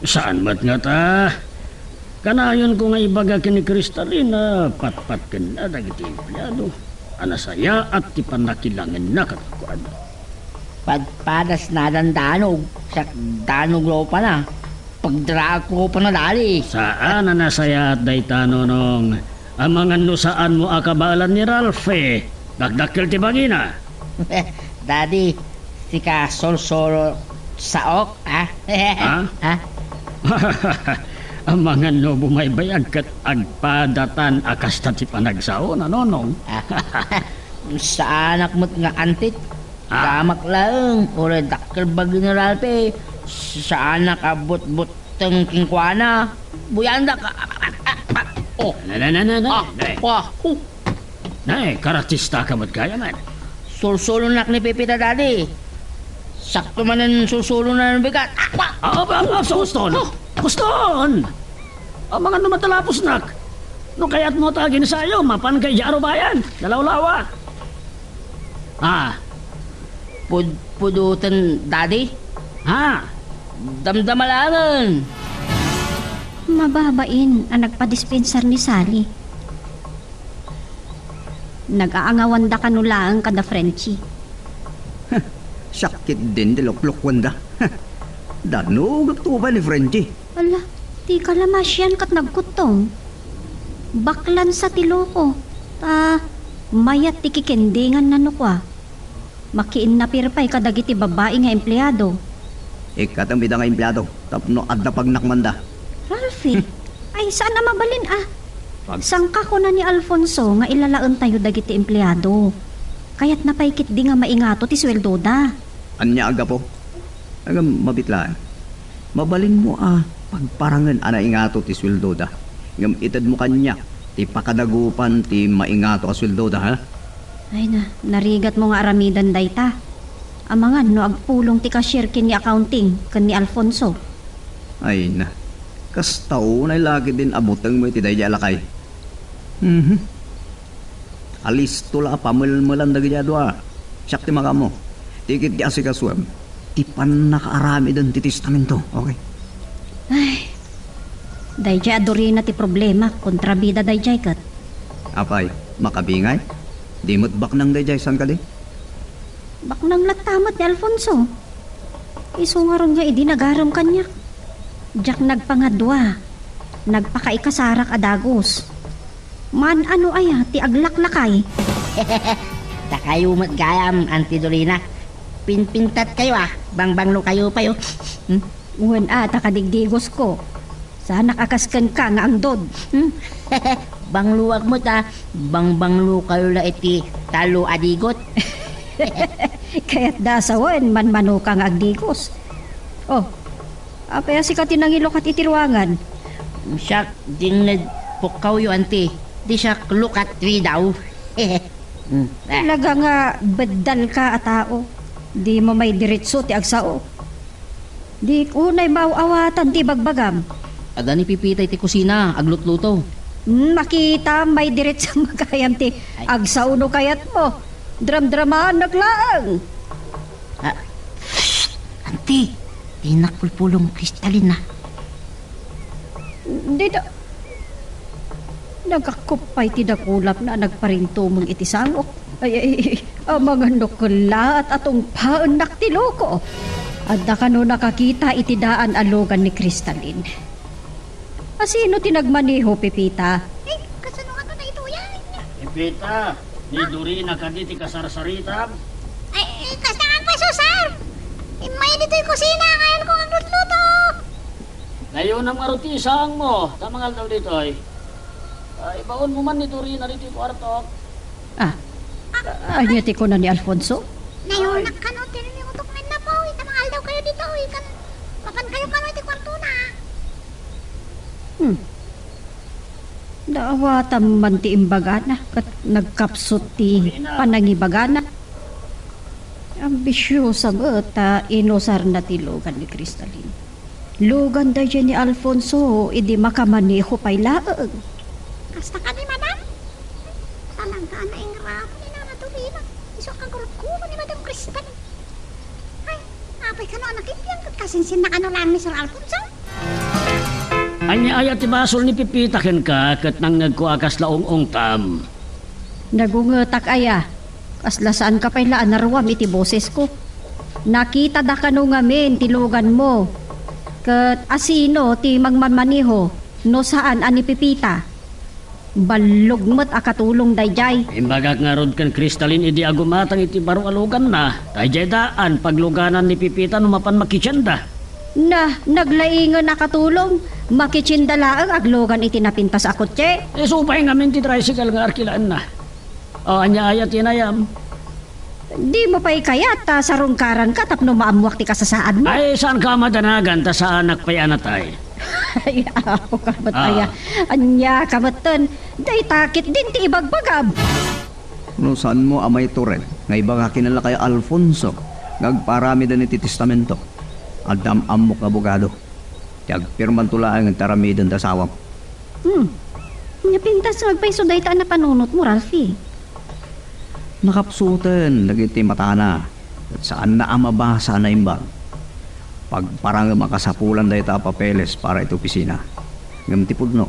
Saan met ngata? Kanayonko nga ibaga ken ni Cristalina, patpatkenna dagiti empleado. a nasayaat ti pannakilangenna kadakuada. Padpadas nadan danog, siak danog rupana. Pagdraak rupana, Dadi. Saan a nasayaat dayta, Nonong. Amangan no saanmo a kabaelan ni Ralph, eh. Dakdakkel ti bagina. Dadi, sika sulsulo saok, ha? Ha? Ha? Amangan no bumaybayag ket agpadatan a kasta ti panagsaona, Nonong. Ah. Saanak met nga antit. Ah. Damak laeng, uray dakkel bagi ni Ralph, eh. Saanak a butbut Teng kenkuana, buyandak. Oh. Na, na, na, na, na, Ah, na. Ah, oh. Nay, karatista ka met gayam, eh. Sulsulonak ni Pepita, Dadi. Sakto manen sulsulo na ng bigat. Ah, ah. Ah, ah, ah, kuston. Oh. Kuston! Amangan no matalapusnak. No kayatmo ta aginsayo, mapan kay Jaro Bayan. Dalawlawa. Ah. Pud-, pudoten, Daddy? Ha? Damdama laengen. Mababain a nagpadispensar ni Sally. Nag-aangawanda kano laeng kada Frenchie. Sakit din ti luklukwenda. Danugak to pay ni Frenchie. Ala, ti kalamasian ket nagkuttong. Baklansa ti loko. Ta, mayat ti kikendinganna no kua. Makiinnapir pay kadagiti babbai nga empleado. Ikkatem ida nga empleado tapno adda pagnak manda. Ralphie, ay saan a mabalin a. Pag- Sangka kuna ni Alfonso nga ilalaentayo dagiti empleado. Kayatna pay ketdi nga maingato ti sueldoda. Ania a gapu? Ngem mabitlaan. Mabalinmo a pagparangen a naingato ti sueldoda. Ngem itedmo kaniak ti pakadagupan ti maingato a sueldoda, ha? Ay na, narigatmo nga aramiden dayta. Amangan no agpulong ti cashier ken ni accounting ken ni Alfonso. Ay na, kasta unay la ketdin a butengmo iti daydiay a lakay. Mhm. Alisto la a pamelmelan dagiti a dua. Siak ti makaammo. Ti ketdi asikasuem ti pannakaaramiden ti testamento. Okay? Ay, daydiay a Dorina ti problema, kontrabida daydiay ket. Apay, makabingay? Di met baknang daydiay, saan kadi? Baknang latta met ni Alfonso. Isu ngarud nga idi nagarem kaniak, diak nagpangadua, nagpakaikasarak a dagus. Maan-ano aya ti aglaklakay? Dakayo met gayam, Auntie Dorina. Pinpintatkayo a, bangbanglokayo pay, oh. Hmm? Wen a, ta kadigdigosko. Saanak a kas kenka nga angdod. Hmm? Bangloak met a, bangbanglokayo la iti talo a digot. Kayatda a sawen, manmanoka nga agdigos. Oh, apay a sika ti nangilukat iti ruangan? Siak, dingnged pukkawyo, Auntie. Di siak lukat ridaw. Hmm, ah. Talaga nga beddalka a tao. Dimo maidiretso ti agsao. Di unay maaw-awatan ti ibagbagam. Adda ni Pipita iti kusina, aglutluto. Hmm, makita, maidiretso gayam ti Ay. Agsao no kayatmo. Dramdramaanak laeng. Ah, Auntie, dinak pulpulong Kristalina. Dita, nagakkup pay ti dakulapna a nagparintumeng iti sangok. Ay, ay, ay, amangan no kellaat a tungpaennak ti loko. Adda kano nakakita iti daan a lugan ni Kristalin. A sino ti nagmaneho, Pepita? Eh, kasano nga to daytoy, ah? Pepita, ni Dorina kadi ti kasarsaritam? Ay, eh, kasta nga paso, sir. Immay ditoy kusina, ngayon ko agluto. Nayunam ngarud ti isaangmo, ta mangaldaw ditoy. Ah, ibaonmo man ni Dorina ditoy kuartok. Ah, ania ti kuna ni Alfonso? Nayunak kano ti nangitokna, Apo, ita mangaldaw kayo ditoy, kan mapan kayo kano iti kuartona. Hmm. Naawatam man ti imbagana, ket nagkapsut ti panangibagana. Ambisiosa met ta inusarna ti lugan ni Kristalin. Lugan daydiay ni Alfonso idi makamaneho pay laeng. Kasta kadi, madam? Talaga a naingrato ni Nana Dorina. Isu a kagurutguro ni Madam Kristalin. Ay, apay kano a nakitdian ket kasinsinna kano laeng ni Sir Alfonso? Ania aya ti basol ni Pipita kenka ket nangngegko a kasla ung-ungtam? Nagungetak aya. Kasla saanka pay la a naruam iti bosesko. Nakitada kano ngamin ti luganmo. Ket asino ti mangmammaneho no saan a ni Pepita? Ballog met a katulong daydiay. Imbagak ngarud ken Cristalin idi agumatang iti baro a luganna, ta idiay daan pagluganan ni Pepita no mapan makitienda. Na, naglaingen a katulong, makitienda laeng aglugan iti napintas a kotse. Isu pay ngamin ti tricycle nga arkilaenna. O, ania aya ti inayam? Dimo pay kayat ta sarungkaranka tapno maammoak ti kasasaadmo? Ay, saanka a madanagan ta saanak pay a natay. Ay, apo ka met aya. Ania ka metten? Dayta ketdin ti ibagbagam. No saanmo a maitured nga ibaga ken lakay Alfonso nga agparamiden iti testamento, adda am-ammok nga abogado. Ti agpirmanto laeng ti aramiden ti asawam. Hmm. Napintas nga agpayso dayta a napanunotmo, Ralphie. Nakapsuten dagiti matana, ket saanna a mabasa a naimbag. Pagparangem a kasapulan dayta a papeles para iti opisina. Ngem ti pudno,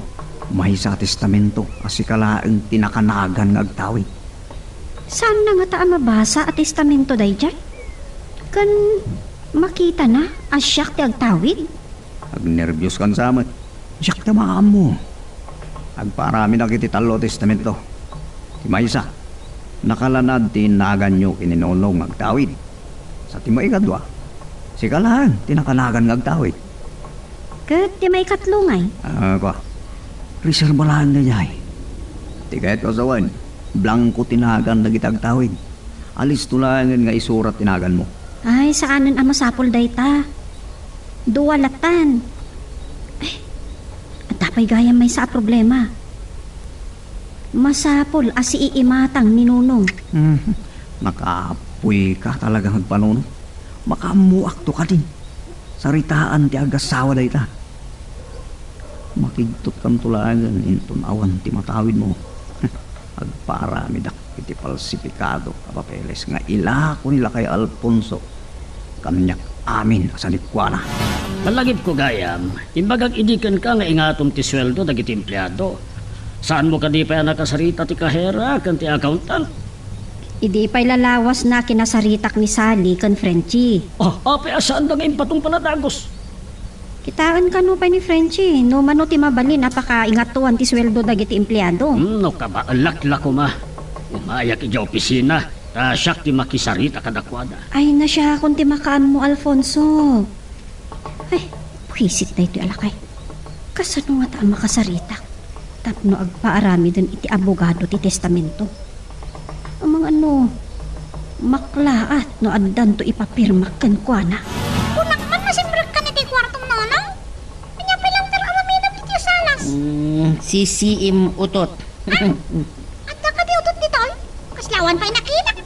maysa a testamento a sika laeng ti nakanagan nga agtawid. Saanna ngata a mabasa a testamento daydiay? Ken makitana a siak ti agtawid? Agnerbioskan sa met. Siak ti maammo. Agparamidak iti tallo a testamento. Ti maysa, nakalanad ti innaganyo ken ni Nonong nga agtawid. Sa ti maikadua, sika laeng ti nakanagan nga agtawid. Ket ti maikatlo ngay? Ah, kua. Reserba laeng daydiay. Ti kayatko a sawen, blanko ti nagan dagiti agtawid. Alisto laengen nga isurat ti naganmo. Ay, saanen a masapul dayta. Dua latan. Ay, adda pay gayam maysa a problema. Masapul a siimatang ni Nonong. Mhm. Nakaappoyka talaga nga agpanunot. Makaammoakto kadin. Saritaan ti agassawa dayta. Makigtotkanto laengen inton awan ti matawidmo. Agparamidak iti falsifikado a papeles nga ilako ni lakay Alfonso. Kaniak amin a sanikuana. Lallagipko gayam, imbagak idi kenka nga ingatom ti sueldo dagiti empleado. Saanmo kadi pay a nakasarita ti kahera ken ti accountant? Idi pay lalawasna kinasaritak ni Sally ken Frenchie. Ah, apay a saanda nga impatungpal a dagus? Kitaen kano pay ni Frenchie no mano ti mabalin a pakaingatoan ti sueldo dagiti empleado. Hmm, no kabaelak la koma. Umayak idiay opisina, ta siak ti makisarita kadakuada. Ay, nasiakon ti makaammo, Alfonso. Ay, buisit daytoy a lakay. Kasano ngata a makasaritak tapno agpaaramiden iti abogado ti testamento? Amangan no maklaat no addanto ipapirmak kenkuana. Kunak man, masimbrekkan iti kuartom, Nonong. Ania pay laeng ti aramidem ditoy a salas? Mm, sisiim utot. Ah, adda kadi utot ditoy? Kasla awan pay nakitak.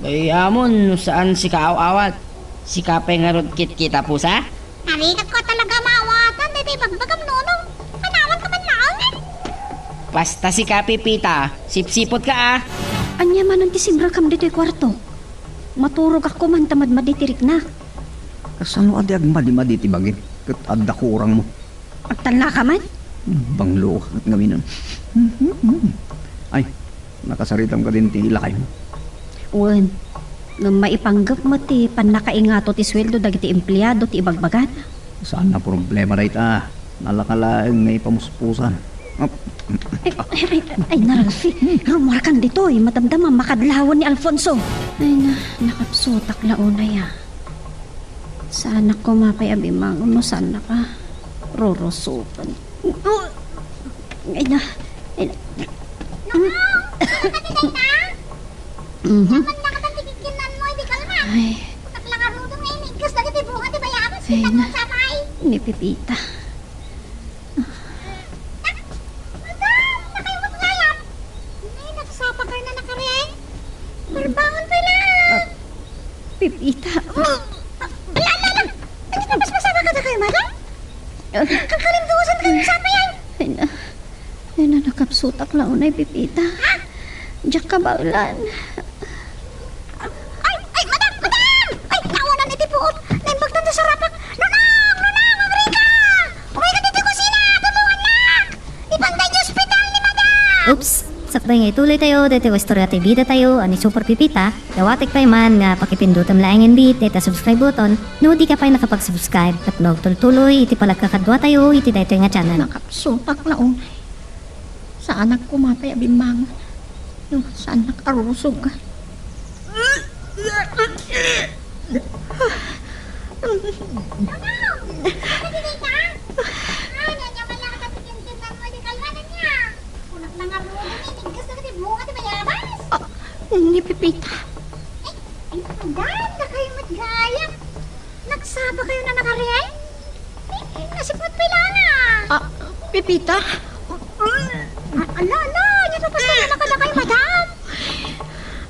Ay, amon, no saan sika aw-awat. Sika pay ngarud kitkita, pusa? Narikatko a talaga maawatan daytoy ibagbagam, Nonong. Kanawanka man laeng, eh. Basta sika, Pepita, sipsipotka, ah. Ania manen ti simbrekam ditoy kuarto? Maturogak koman ta madmadi ti riknak. Kasano a di agmadimadi ti bagim ket adda kurangmo? Agtallaka man? Banglo, ngamin. Ay, nakasaritam kadin ti lakaymo? Wen, ngem maipanggep met ti pannakaingato ti sueldo dagiti empleado ti ibagbagana. Saan a problema dayta. Nalaka laeng nga ipamuspusan. Ay, ay, ay, ay, na, Ralphie, rummuarkan ditoy. Madamdamam makadlawan ni Alfonso. Ay na, nakapsutak la unay, ah. Saanak koma pay a bimmangon no saannaka rurusokan. Ay na, ay na. Nonong, saan ka ti dayta? Mhm. Saan man nakapagtigiginan mo, idi kalma? Ay. Kunak la ngaruden nga iniggas dagiti bunga ti bayabas, ay, kita na. Mo sa pay. Ni Pepita. Madam, nakayumat gayam. Ay, nagsasapa kayo na nakariay. Parbangon pay la. Ah, Pepita. Ala, ala, ala. Ano ka, mas masama ka na kayo, madam? Ah. Kakalimdusan kayo sa pay ay. Ay na. Ay na, nakapsutak la unay, Pepita. Ha? Diak kabaelan. Ay, ay, madam, madam! Ay, naawanan iti puot. Naimbagtan ta sa rapak. Nonong! Nonong! Agrika! Umayka ditoy kusina! Tulongannak! Ipangda iti ospital ni madam! Oops! Sakbay nga ituloytayo daytoy nga istorya ti bidatayo a ni Super Pipita, dawatek pay man nga pakipindutem laengen met dayta subscribe button no dika pay nakapag-subscribe tapno agtultuloy iti palagkakaduatayo iti daytoy nga channel. Nakapsutak la unay. Saanak koma pay a bimmangon no saannak a rurusogan. Kunak na nga rugi, ninigas na ti bunga ti bayabas. Ah, ni Pipita. Ay, ay, awan dakayo met gayam. Nagsaba kayo na nakariay? Eh, eh, nasipnget pay la na. Ah, Pipita? Ah, ala, ala, ania ti paspasamak kadakayo, madam?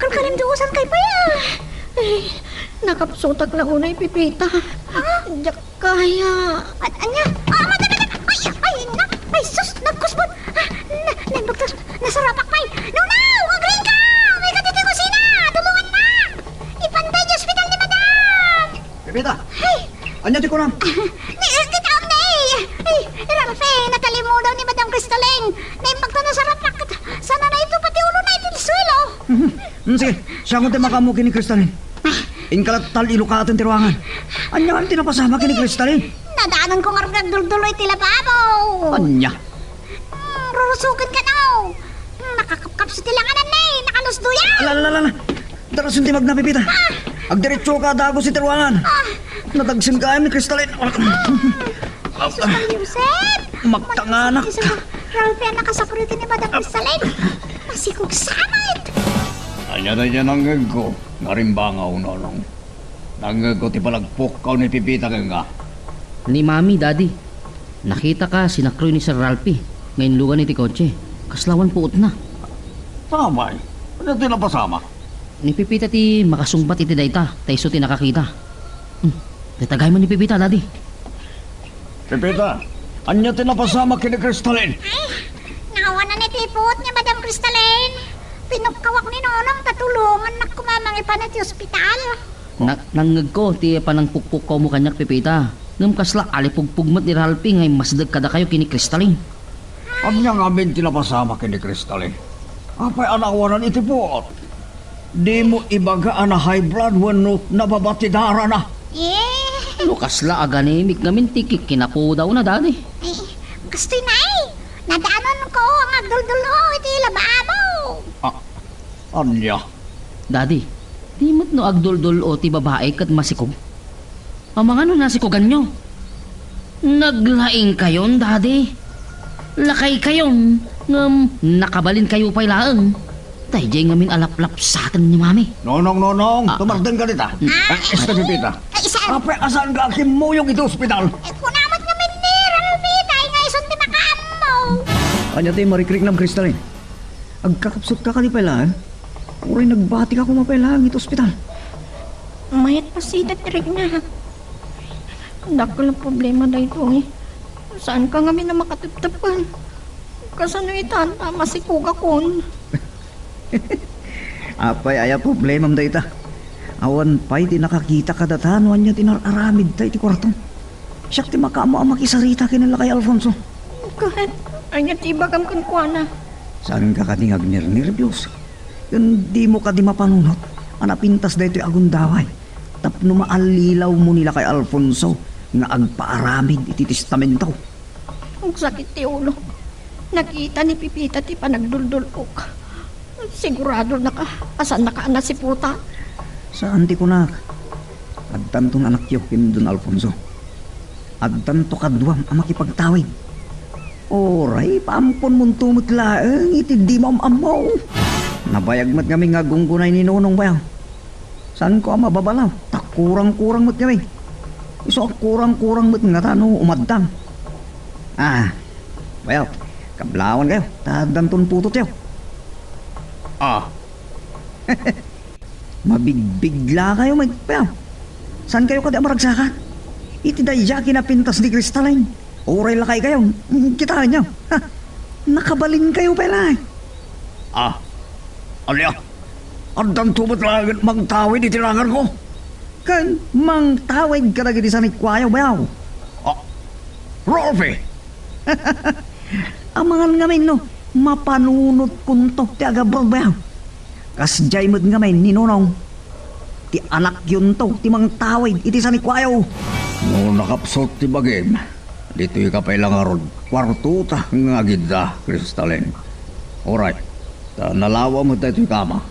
Kalkalimdusan kayo pay, ah. Eh, nakapsutak la unay, Pipita. Ah? Diak kaya. An-, ania? Ah, madam, madam! Ay, ay, na, ay, sus, nagkusbot. Ah, na, naimbag ta, nasarapak pay. Nonong, agriingka! Maikkan ti kusina! Tulongannak! Ipanta iti ospital ni madam! Pepita! Ay! Ania ti kunam? Ni, eh, kitaem ni, eh. Ay, Ralph, eh, nakalimudaw ni Madam Crystalline. Naimbag ta nasarapak. Sana naitupa ti ulona iti suelo. Mhm. Mm, sige, siak ti makaammo ken ni Crystalline. Inka la tal-ilukaten ti ruangan. Ania ngamin ti napasamak ken ni Crystalline? Nadaananko nga agduldulo iti lababo. Ania? Hmm, rurusogen kano. Hmm, nakakapkapso ti langanan ni, nakalusdo ya. Ala, ala, ala, ala. Darasen ti magna, Pepita. Ah! Agdiretsoka a dagus iti ruangan. Ah! Nadagsen gayam ni Crystalline. Ah! Joseph! Magtanganak. Ralph, a nakasakritan ni Madam Crystalline. Masikog sa amin. Ania dayta nangngegko nga rimbangaw, Nonong? Nangngegko ti panagpukkaw ni Pepita kenka. Ni Mami, Daddy. Nakitaka sinakroy ni Sir Ralphie nga inlugan iti kotse. Kasla awan puotna. Apay, ania ti napasamak? Ni Pepita ti makasungbat iti dayta, ta isu ti nakakita. Hmm, dayta gayam ni Pepita, Daddy. Pepita, ania ti napasamak ken ni Crystalline? Ay, naawanan iti puot ni Madam Crystalline. Pinukkawak ni Nonong ta tulongannak koma mangipan iti ospital. Na-, nangngegko ti panangpukpukkawmo kaniak, Pepita. Ngem kasla alipugpog met ni Ralphie nga immasdek kadakayo ken ni Crystalline. Ania ngamin ti napasamak ken ni Crystalline? Apay a naawanan iti puot? Dimo ibaga a na-high blood wenno nababa ti darana? Eh. No kasla aganimik ngamin ti kikkinapudawna, Daddy. Eh, kastoy na, eh. Nadaananko nga agduldulo iti lababo. Ah, ania? Daddy, di met no agduldulo ti babai ket masikog? Amangan no nasikoganyo? Naglaingkayon, Daddy. Lakaykayon, ngem nakabalinkayo pay laeng. Daydiay ngamin a laplapsaten ni Mami. Nonong, Nonong, ah, tumardengka dita. Ah. Ay, esta, Pepita. Ay, sir. Apay a saanka a kimmuyog iti ospital? Eh, kuna met ngamin ni Ralphie nga isun ti makaammo. Ania ti marikriknam, Crystalline? Agkakapsutka kadi pay laeng? Uray nagbatika koma pay laeng iti ospital? Mayat passidak ti riknak. Dakkel a problema daytoy. Saanka ngamin a makateptepen. Kasano ita ta masikogakon? Apay aya problemam dayta? Awan pay ti nakakita kadata no ania ti nar-aramidta iti kuartom. Siak ti makaammo a makisarita ken ni lakay Alfonso. Ket ania ti ibagam kenkuana? Saanka kadi nga agnernerbios? Ken dimo kadi mapanunot a napintas daytoy a gundaway tapno maallilawmo ni lakay Alfonso nga agpaaramid iti testamento? Agsakit ti ulok. Nakita ni Pepita ti panagduldul-ok. Siguradonaka a saannaka a nasiputan. Saan ti kunak. Addanton anakyo ken Don Alfonso. Addanto kaduam a makipagtawid. Uray, paamponmonto met laeng iti di maam-ammo. Nabayag met ngamin nga aggunggunay ni Nonong, bayaw. Saanko a mababalaw, ta kurang-kurang met ngamin. Isu a kurang-kurang met ngata no umaddang. Ah, bayaw, kablawankayo, ta addanton putotyo. Ah. Mabigbigla kayo, may, bayaw. Saankayo kadi a maragsakan? Iti daydiay a kinapintas ni Crystalline. Uray lakaykayo, mm, kitaenyo. Ha, nakabalinkayo pay laeng. Ah, ania? Addanto met laeng mangtawid iti langarko? Ken mangtawid kadagiti sanikuayo, bayaw. Ah, Rolfie! Amangan ngamin no Mapanunotkonto ti agabrudbayaw. Kasdiay met ngamin ni Nonong. Ti anakyonto ti mangtawid iti sanikuayo. No nakapsut ti bagim, ditoyka pay la ngarud kuartota nga agidda, Crystalline. Uray, ta nalawa met daytoy kama.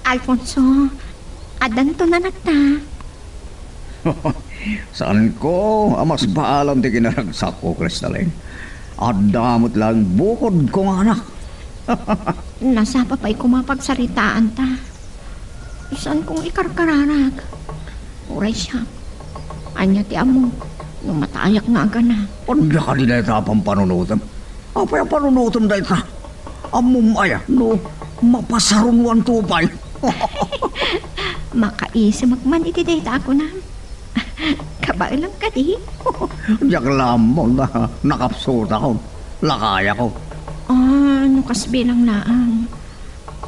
Alfonso, addanton anakta. Saanko a masbaalan ti kinaragsakko, Crystalline. Adda met laeng bukodko nga anak. Nasapa pay koma pagsaritaanta. Saankong ikarkararak. Uray siak, ania ti ammok no matayak nga agana? Adda kadi dayta a pampanunotem? Apay a panunotem dayta? Ammom aya no mapasarunoanto pay? Makaisimek man iti dayta a kunam. Kabaelam kadi? Diak la ammo, nakapsutakon. Lakayakon. Ah, no kasbilang laeng.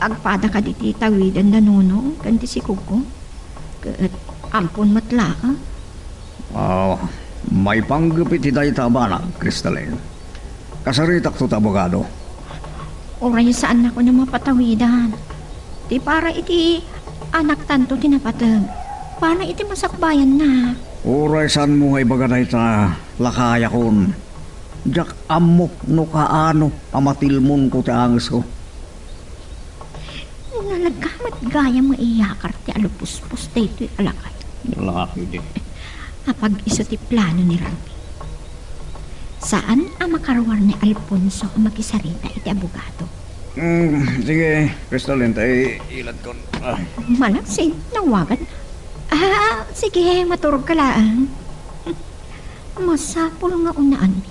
Agpada kadi ti tawiden da Nonong ken ti sikogko? Ket ampon met laeng. Ah, maipanggep iti dayta a banag, Crystalline. Kasaritakto ti abogado. Uray saannakon a mapatawidan. Ti para iti anaktanto ti napateg. Para iti masakbayanna. Uray saanmo nga ibaga dayta, lakayakon. Diak ammo no kaano a matilmonko ti angesko. Nalaka met gayam nga iyakar ti alupuspos daytoy a lakay. Lalaki di. Apag isu ti plano ni Ralph. Saan a makaruar ni Alfonso a makisarita iti abogado. Mm, sige, Crystalline, tay iladkon. Ah. Malaksid, nawagan. Ah, sige, maturog ka laeng. Masapul nga unaanmi.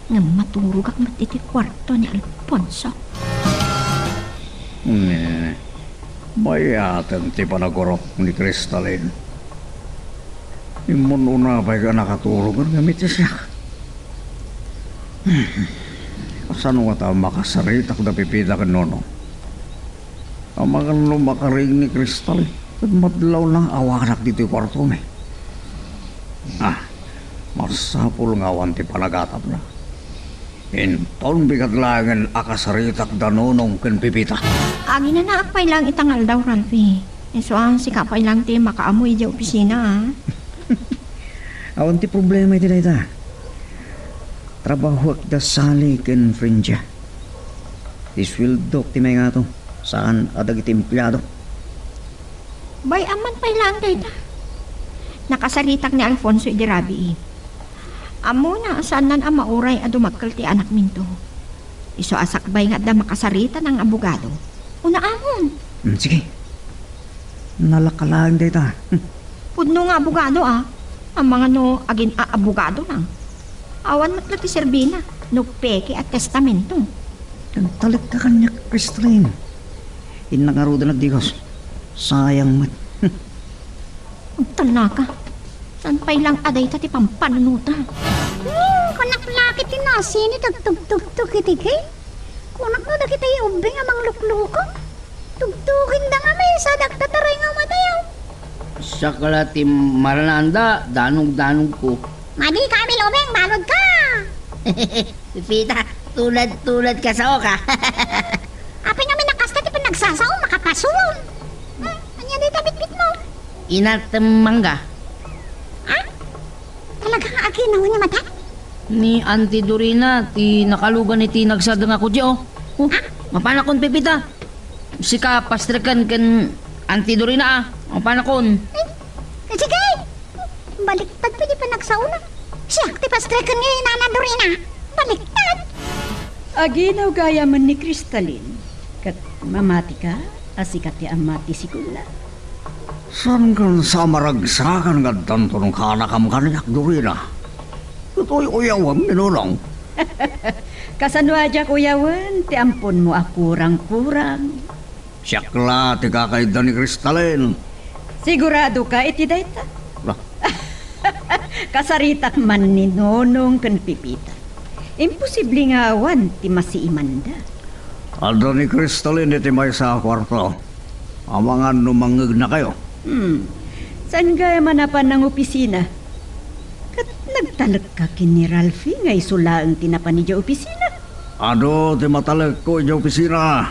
Ngem maturogak met iti kuarto ni Alfonso. Ne, mayaten ti panagurok ni Crystalline. Immun-una pay nga nakaturogen ngem iti siak. Kasano ngata a makasaritak da Pepita ken Nonong? Amangan no makariing ni Crystal, ket madlawna awanak ditoy kuartomi. Ah, masapul nga awan ti panagatapna. Inton bigat laengen a kasaritak da Nonong ken Pepita. Aginanaak pay laeng ita nga aldaw, Ralphie. Isu a sika pay laeng ti makaammo idiay opisina, a. Awan ti problema iti dayta. Trabahoek da Sally ken Frendia. Ti sueldok ti maingato, saan a dagiti empleado. Bay-am man pay laeng dayta. Nakasaritak ni Alfonso idi rabii. Ammona a saannan a mauray a dumakkel ti anakminto. Isu a sakbay nga adda makasarita nga abogado. Unaamon. Hmm, sige. Nalaka laeng dayta. Hmm. Pudno nga abogado, a. Amangan no agin-aabogado lang. Awan met la ti serbina no peke a testamento. Nagtalekka kaniak, Crystalline. Innak ngaruden a digos. Sayang met. Hmm. Agtalnaka. Saan pay laeng a dayta ti pampanunotam? Hmm, kunak la ket ti nasini ti agtugtugtog iti gate. Kunak no dagiti ubbing a mangluklukong. Tugtuginda ngamin sa dagta taray nga umadayaw. Siak la ti maranaanda, danong-danongko. Madi ka, Emil Ubing, baludka! Pepita, tulad-tulad ka sao ka. Apay ngamin a kasta ti panagsasao, makapasuom. Hmm, ania dayta bitbitmo? Inatem mangga. Ha? Talaga nga aginaw ni Mata? Ni Auntie Dorina ti nakalugan iti nagsadeng a kotse, o. O, mapanakon, Pepita. Sika, pastreken ken Auntie Dorina, a. Mapanakon. Ay, sige! Baliktad pay ti panagsaona. Siak ti pastreken ni Nana Dorina. Baliktad! Aginaw gayamen ni Crystalline. Ket mamatika a sika ti ama ti sikonna. Saan ken sa maragsakan nga addanton kaanakam kaniak, Dorina? Ket uy-uyawem ni Nonong. Kasano a diak uyawen ti amponmo a kurang-kurang? Siak la ti kakaidda ni Crystalline. Siguradoka iti dayta? Ba? Kasaritak man ni Nonong ken Pepita. Imposible nga awan ti masiimanda. Adda ni Crystalline iti maysa a kuarto. Amangan no mangngegnakayo. Hmm. Saan gayam a napan nga opisina? Ket nagtalekka ken ni Ralphie nga isu laeng ti napan idiay opisina. Adu ti matalekko idiay opisina.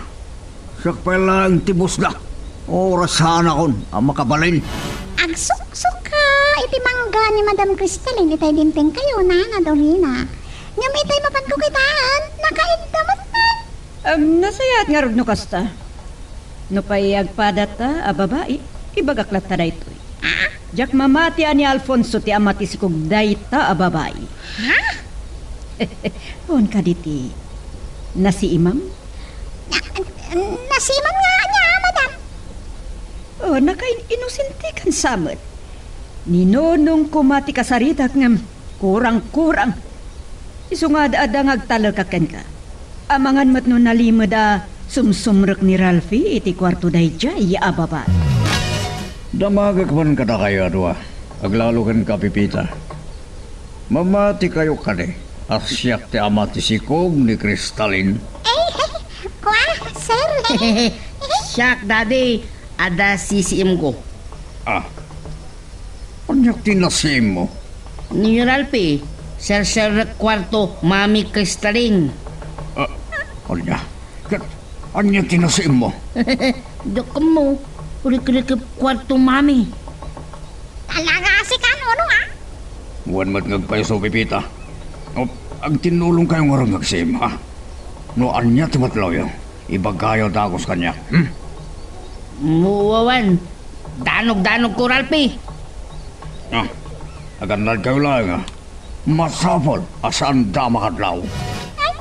Siak pay laeng ti bossda. Oras sanakon a makabalin. Agsuksuka iti mangga ni Madam Cristalin itay dimtengkayo, Nana Dorina. Ngem itay mapanko kitaen, nakaidda met man. Agnasayaat ngarud no kasta. Nupay agpadatta a babai, ibagak latta daytoy. Ah? Diak mamati a ni Alfonso ti ama ti sikog dayta a babai. Ha? Awan kadi ti nasiimam? Na, nasiimam nga ania, madam? Oh, nakain-inosente kan sa met. Ni Nonong koma ti kasaritak ngem kurang-kurang. Isu nga ad-adda nga agtalekak kenka. Amangan met no nalimed a sumsumrek ni Ralphie iti kuarto daydiay a babai. Damagek man kadakayo a dua. Aglalo kenka, Pepita. Mamatikayo kadi a siak ti ama ti sikog ni Cristalin? Eh, kua, sir. Siak, Daddy, adda sisiimko. Ah, ania ti nasiimmo? Ni Ralphie, serserrek kuarto, Mami Cristalin. Ah, ania? Ket ania ti nasiimmo? Diak ammo, rikrikip kuarto, Mami. Talaga a sika, Nonong, a? Wen met nga agpayso, Pepita. O, agtinnulongkayo ngarud nga agsiim, ha? No ania ti matlawyo, ibagayo dagus kaniak, hmm? Wen, danogdanogko, Ralphie. Ah, agannadkayo laeng, a. Masapul a saanda a makadlaw. Ay!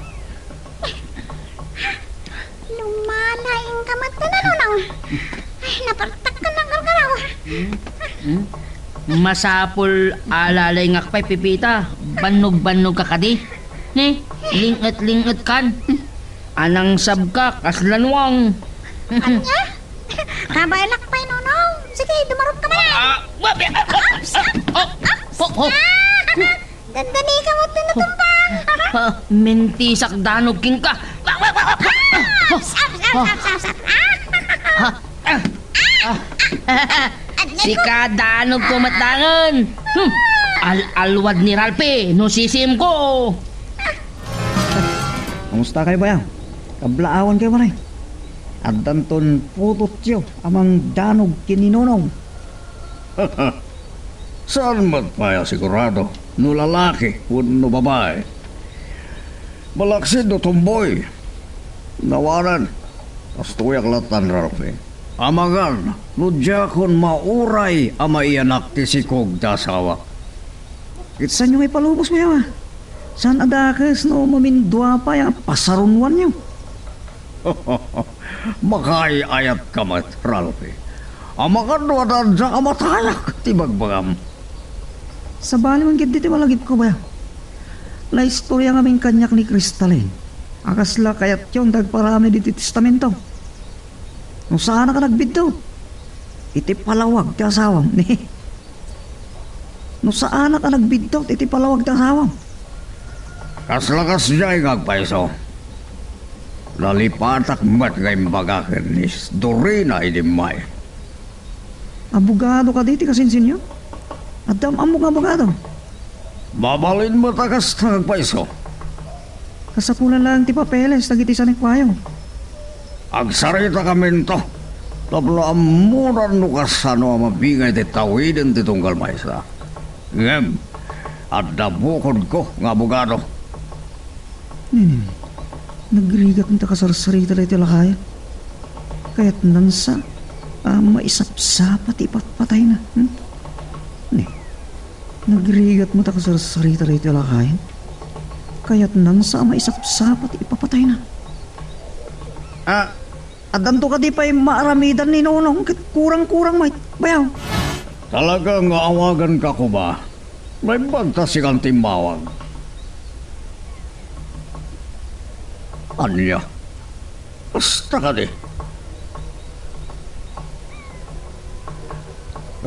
Lumalaing ka met, Nonong. Ay, napartak ka ng gargaraw. Hmm? Hmm? Masapul a lalaingak pay, Pepita. Bannog-bannog ka kadi. Ne? Linget-linget kan. Anangsabka, kasla nuang. Ania? Kabaelak pay, Nonong. Sige, dumarup ka man. Ah, wa-, ah, ah, ah, oh, oh, oh. Ah! Dandani ka met ti natumbang. Ah, mintisak danog kenka. Wa-, wa-, wa-, wa-, ah! Sap, sap, sap, sap, sap. Ah! Ah! Sika, danogko met dangen. Hmm. Al-alwad ni Ralphie no sisiimko. Kumusta kayo, bayaw? Kablaawan kayo, pare? Addanton putotyo a mangdanog ken ni Nonong. Saan met pay a sigurado no lalaki wenno babai? Malaksid no tomboy. Awanen, kastoyak latta ni Ralphie. Amangan no diakon mauray a maiyanak ti sikog ti asawak. Ket saanyo nga ipalubos, bayaw, a? Saan a dakes no mamindua pay a pasarunoanyo? Makaay-ayatka met, Ralphie. Amangan no adda a matayak ti bagbagam. Sabali man ketdi ti malagipko, bayaw. Naistoria ngamin kaniak ni Cristalin a kasla kayatyo nga agparamid iti testamento. No saanak a nagbiddut iti palawag ti asawam, ni? No saanak a nagbiddut iti palawag ti asawam. Kasla kasdiay nga agpayso. Nalipatak met nga imbaga ken ni Dorina idi immay. Abogado kadi ti kasinsinyo? Adda am-ammo nga abogado? Mabalin met a kasta nga agpayso. Kasapulan laeng ti papeles dagiti sanikuayo. Agsaritakaminto tapno ammonan no kasano a mabingay ti tawiden ti tunggal maysa. Ngem adda bukodko nga abogado. Nini, nagrigat ta kasarsarita daytoy a lakayen. Kayatnan sa a maisapsapa ti ipatpatayna. Hmm? Ni, nagrigat ta kasarsarita daytoy a lakayen. Kayatnan sa a maisapsapa ti ipapatayna. Ah, addanto kadi pay maaramidan ni Nonong ket kurang-kurang met, bayaw. Talaga nga awaganka koma. Naimbag ta sikan ti immawag. Ania? Kasta kadi.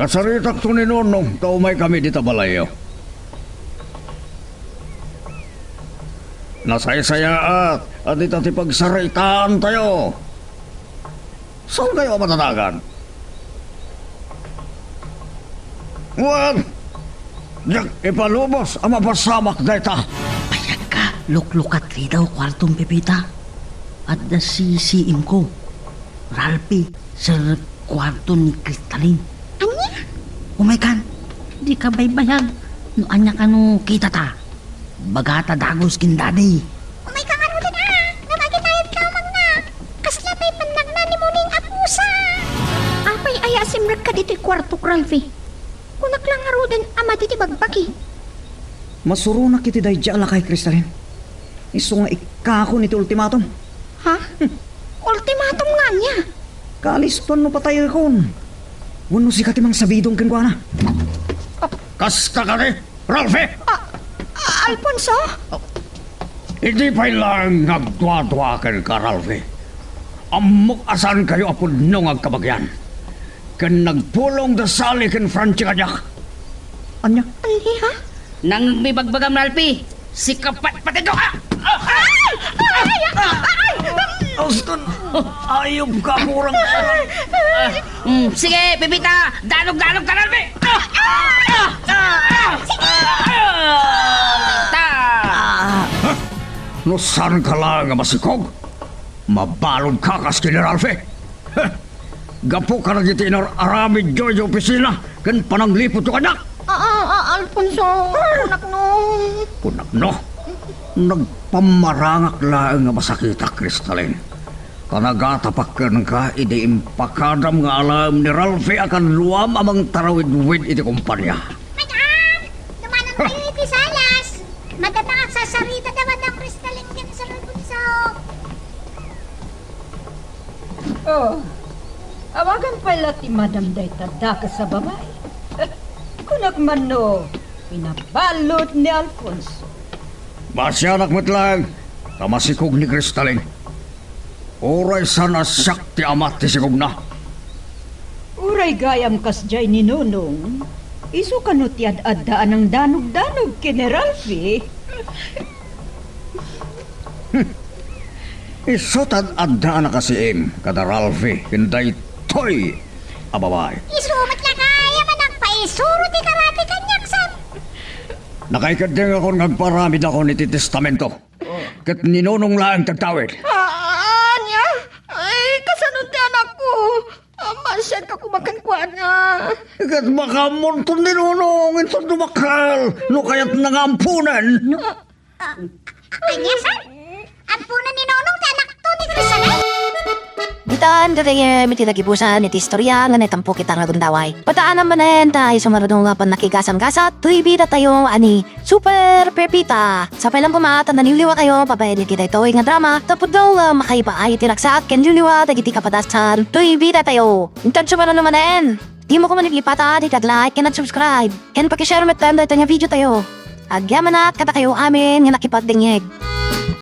Kasaritakto ni Nonong ta umaykami dita balayyo. Nasaysayaat a dita ti pagsaritaantayo. Saankayo a matanagan? Wen, diak ipalubos a mapasamak dayta. Bayag ka, Luklukat rita kuartom, Pepita. Adda sisiimko. Ralphie, sir, kuarto ni Kristalin. Ania? Umaykan, dika baybayag. No ania kano kitata, bagata dagus ken Daddy. Umayka ngaruden a, no makitayenka, Mangna. Kasla pay pannakna ni Muning a pusa. Apay aya a simrekka ditoy kuartok, Ralphie? Kunak la ngaruden a madi ti bagbagi. Masuronak iti daydi a lakay, Kristalin. Isu nga ikkakon iti ultimatum. Ha? Hmm. Ultimatum nga ania? Kaalistoan no patayekon wenno sika ti mangsabidong kenkuana. Kasta kadi, Ralphie? Ah, ah, Alfonso? Idi pay laeng nga agduadua kenka, Ralphie, ammok a saankayo a pudno nga agkabagian. Ken nagpulong da Sally ken Francie kaniak. Ania? Ania? Nangngegmi bagbagam, Ralphie. Sika patpatidok! Ah! Ah! Ay! Ay! Ay! Auston! Ayop ka, kurang. Mm, sige, Pepita! Danog-danog ta, Ralphie! Ah! Ah! Ah! Ah! Ta! No saanka laeng a masikog, mabaludka kas ken ni Ralphie. Heh! Gapu kadagiti inar-aramidyo iti opisina ken panangliputyo kaniak. Ah, ah, ah, Alfonso, kunakno. Kunakno? Nagpamarangak laeng a masakitak, Kristalin. Ta nagatapak kenka idi impakadam nga alaem ni Ralphie a kaduam a mangtarawidwid iti kompania. Madam! Tumanonkayo iti salas! Madam, agsarsarita da Madam Kristalin ken Sir Alfonso. Oh, awagan pay la ti madam dayta dakes a babai. Kunak man no pinabalud ni Alfonso. Maasianak met laeng ta masikog ni Kristalin. Uray saan a siak ti ama ti sikogna. Uray gayam kasdiay ni Nonong, isu kano ti ad-adda a nangdanog-danog ken ni Ralphie? Isu ti ad-adda a nakasiim kada Ralphie ken daytoy a babai. Isu met la gayam a nagpaisuro ti karate kaniak, Sam. Nakaikeddengakon nga agparamidakon iti testamento. Ket ni Nonong laeng ti agtawid. Ah, ania? Ay, kasano ti anakko? Ah, maasianka koma kenkuana. Ket makaammonto ni Nonong inton dumakkel no kayatna nga amponen. Ah, ah, ania, sir? Amponen ni Nonong ti anakto ni Crisaray? Ditan gagayyem iti nagibusan iti istoria nga naitampok ita nga gundaway. Pataanam manen ta isu maruno nga pannakigasanggasat toy bidatayo a ni Super Pepita. Sapay lang koma ta naliwliwatayo babaen iti daytoy nga drama, ta pudno nga makaipaay iti ragsak ken liwliwa dagiti kapadasan toy bidatayo. Intanto manen, dimo koma maglipata iti ag-like ken ag-subscribe, ken paki-share metten daytoy nga videotayo. Agyamanak kadakayo amin nga nakipagdengngeg.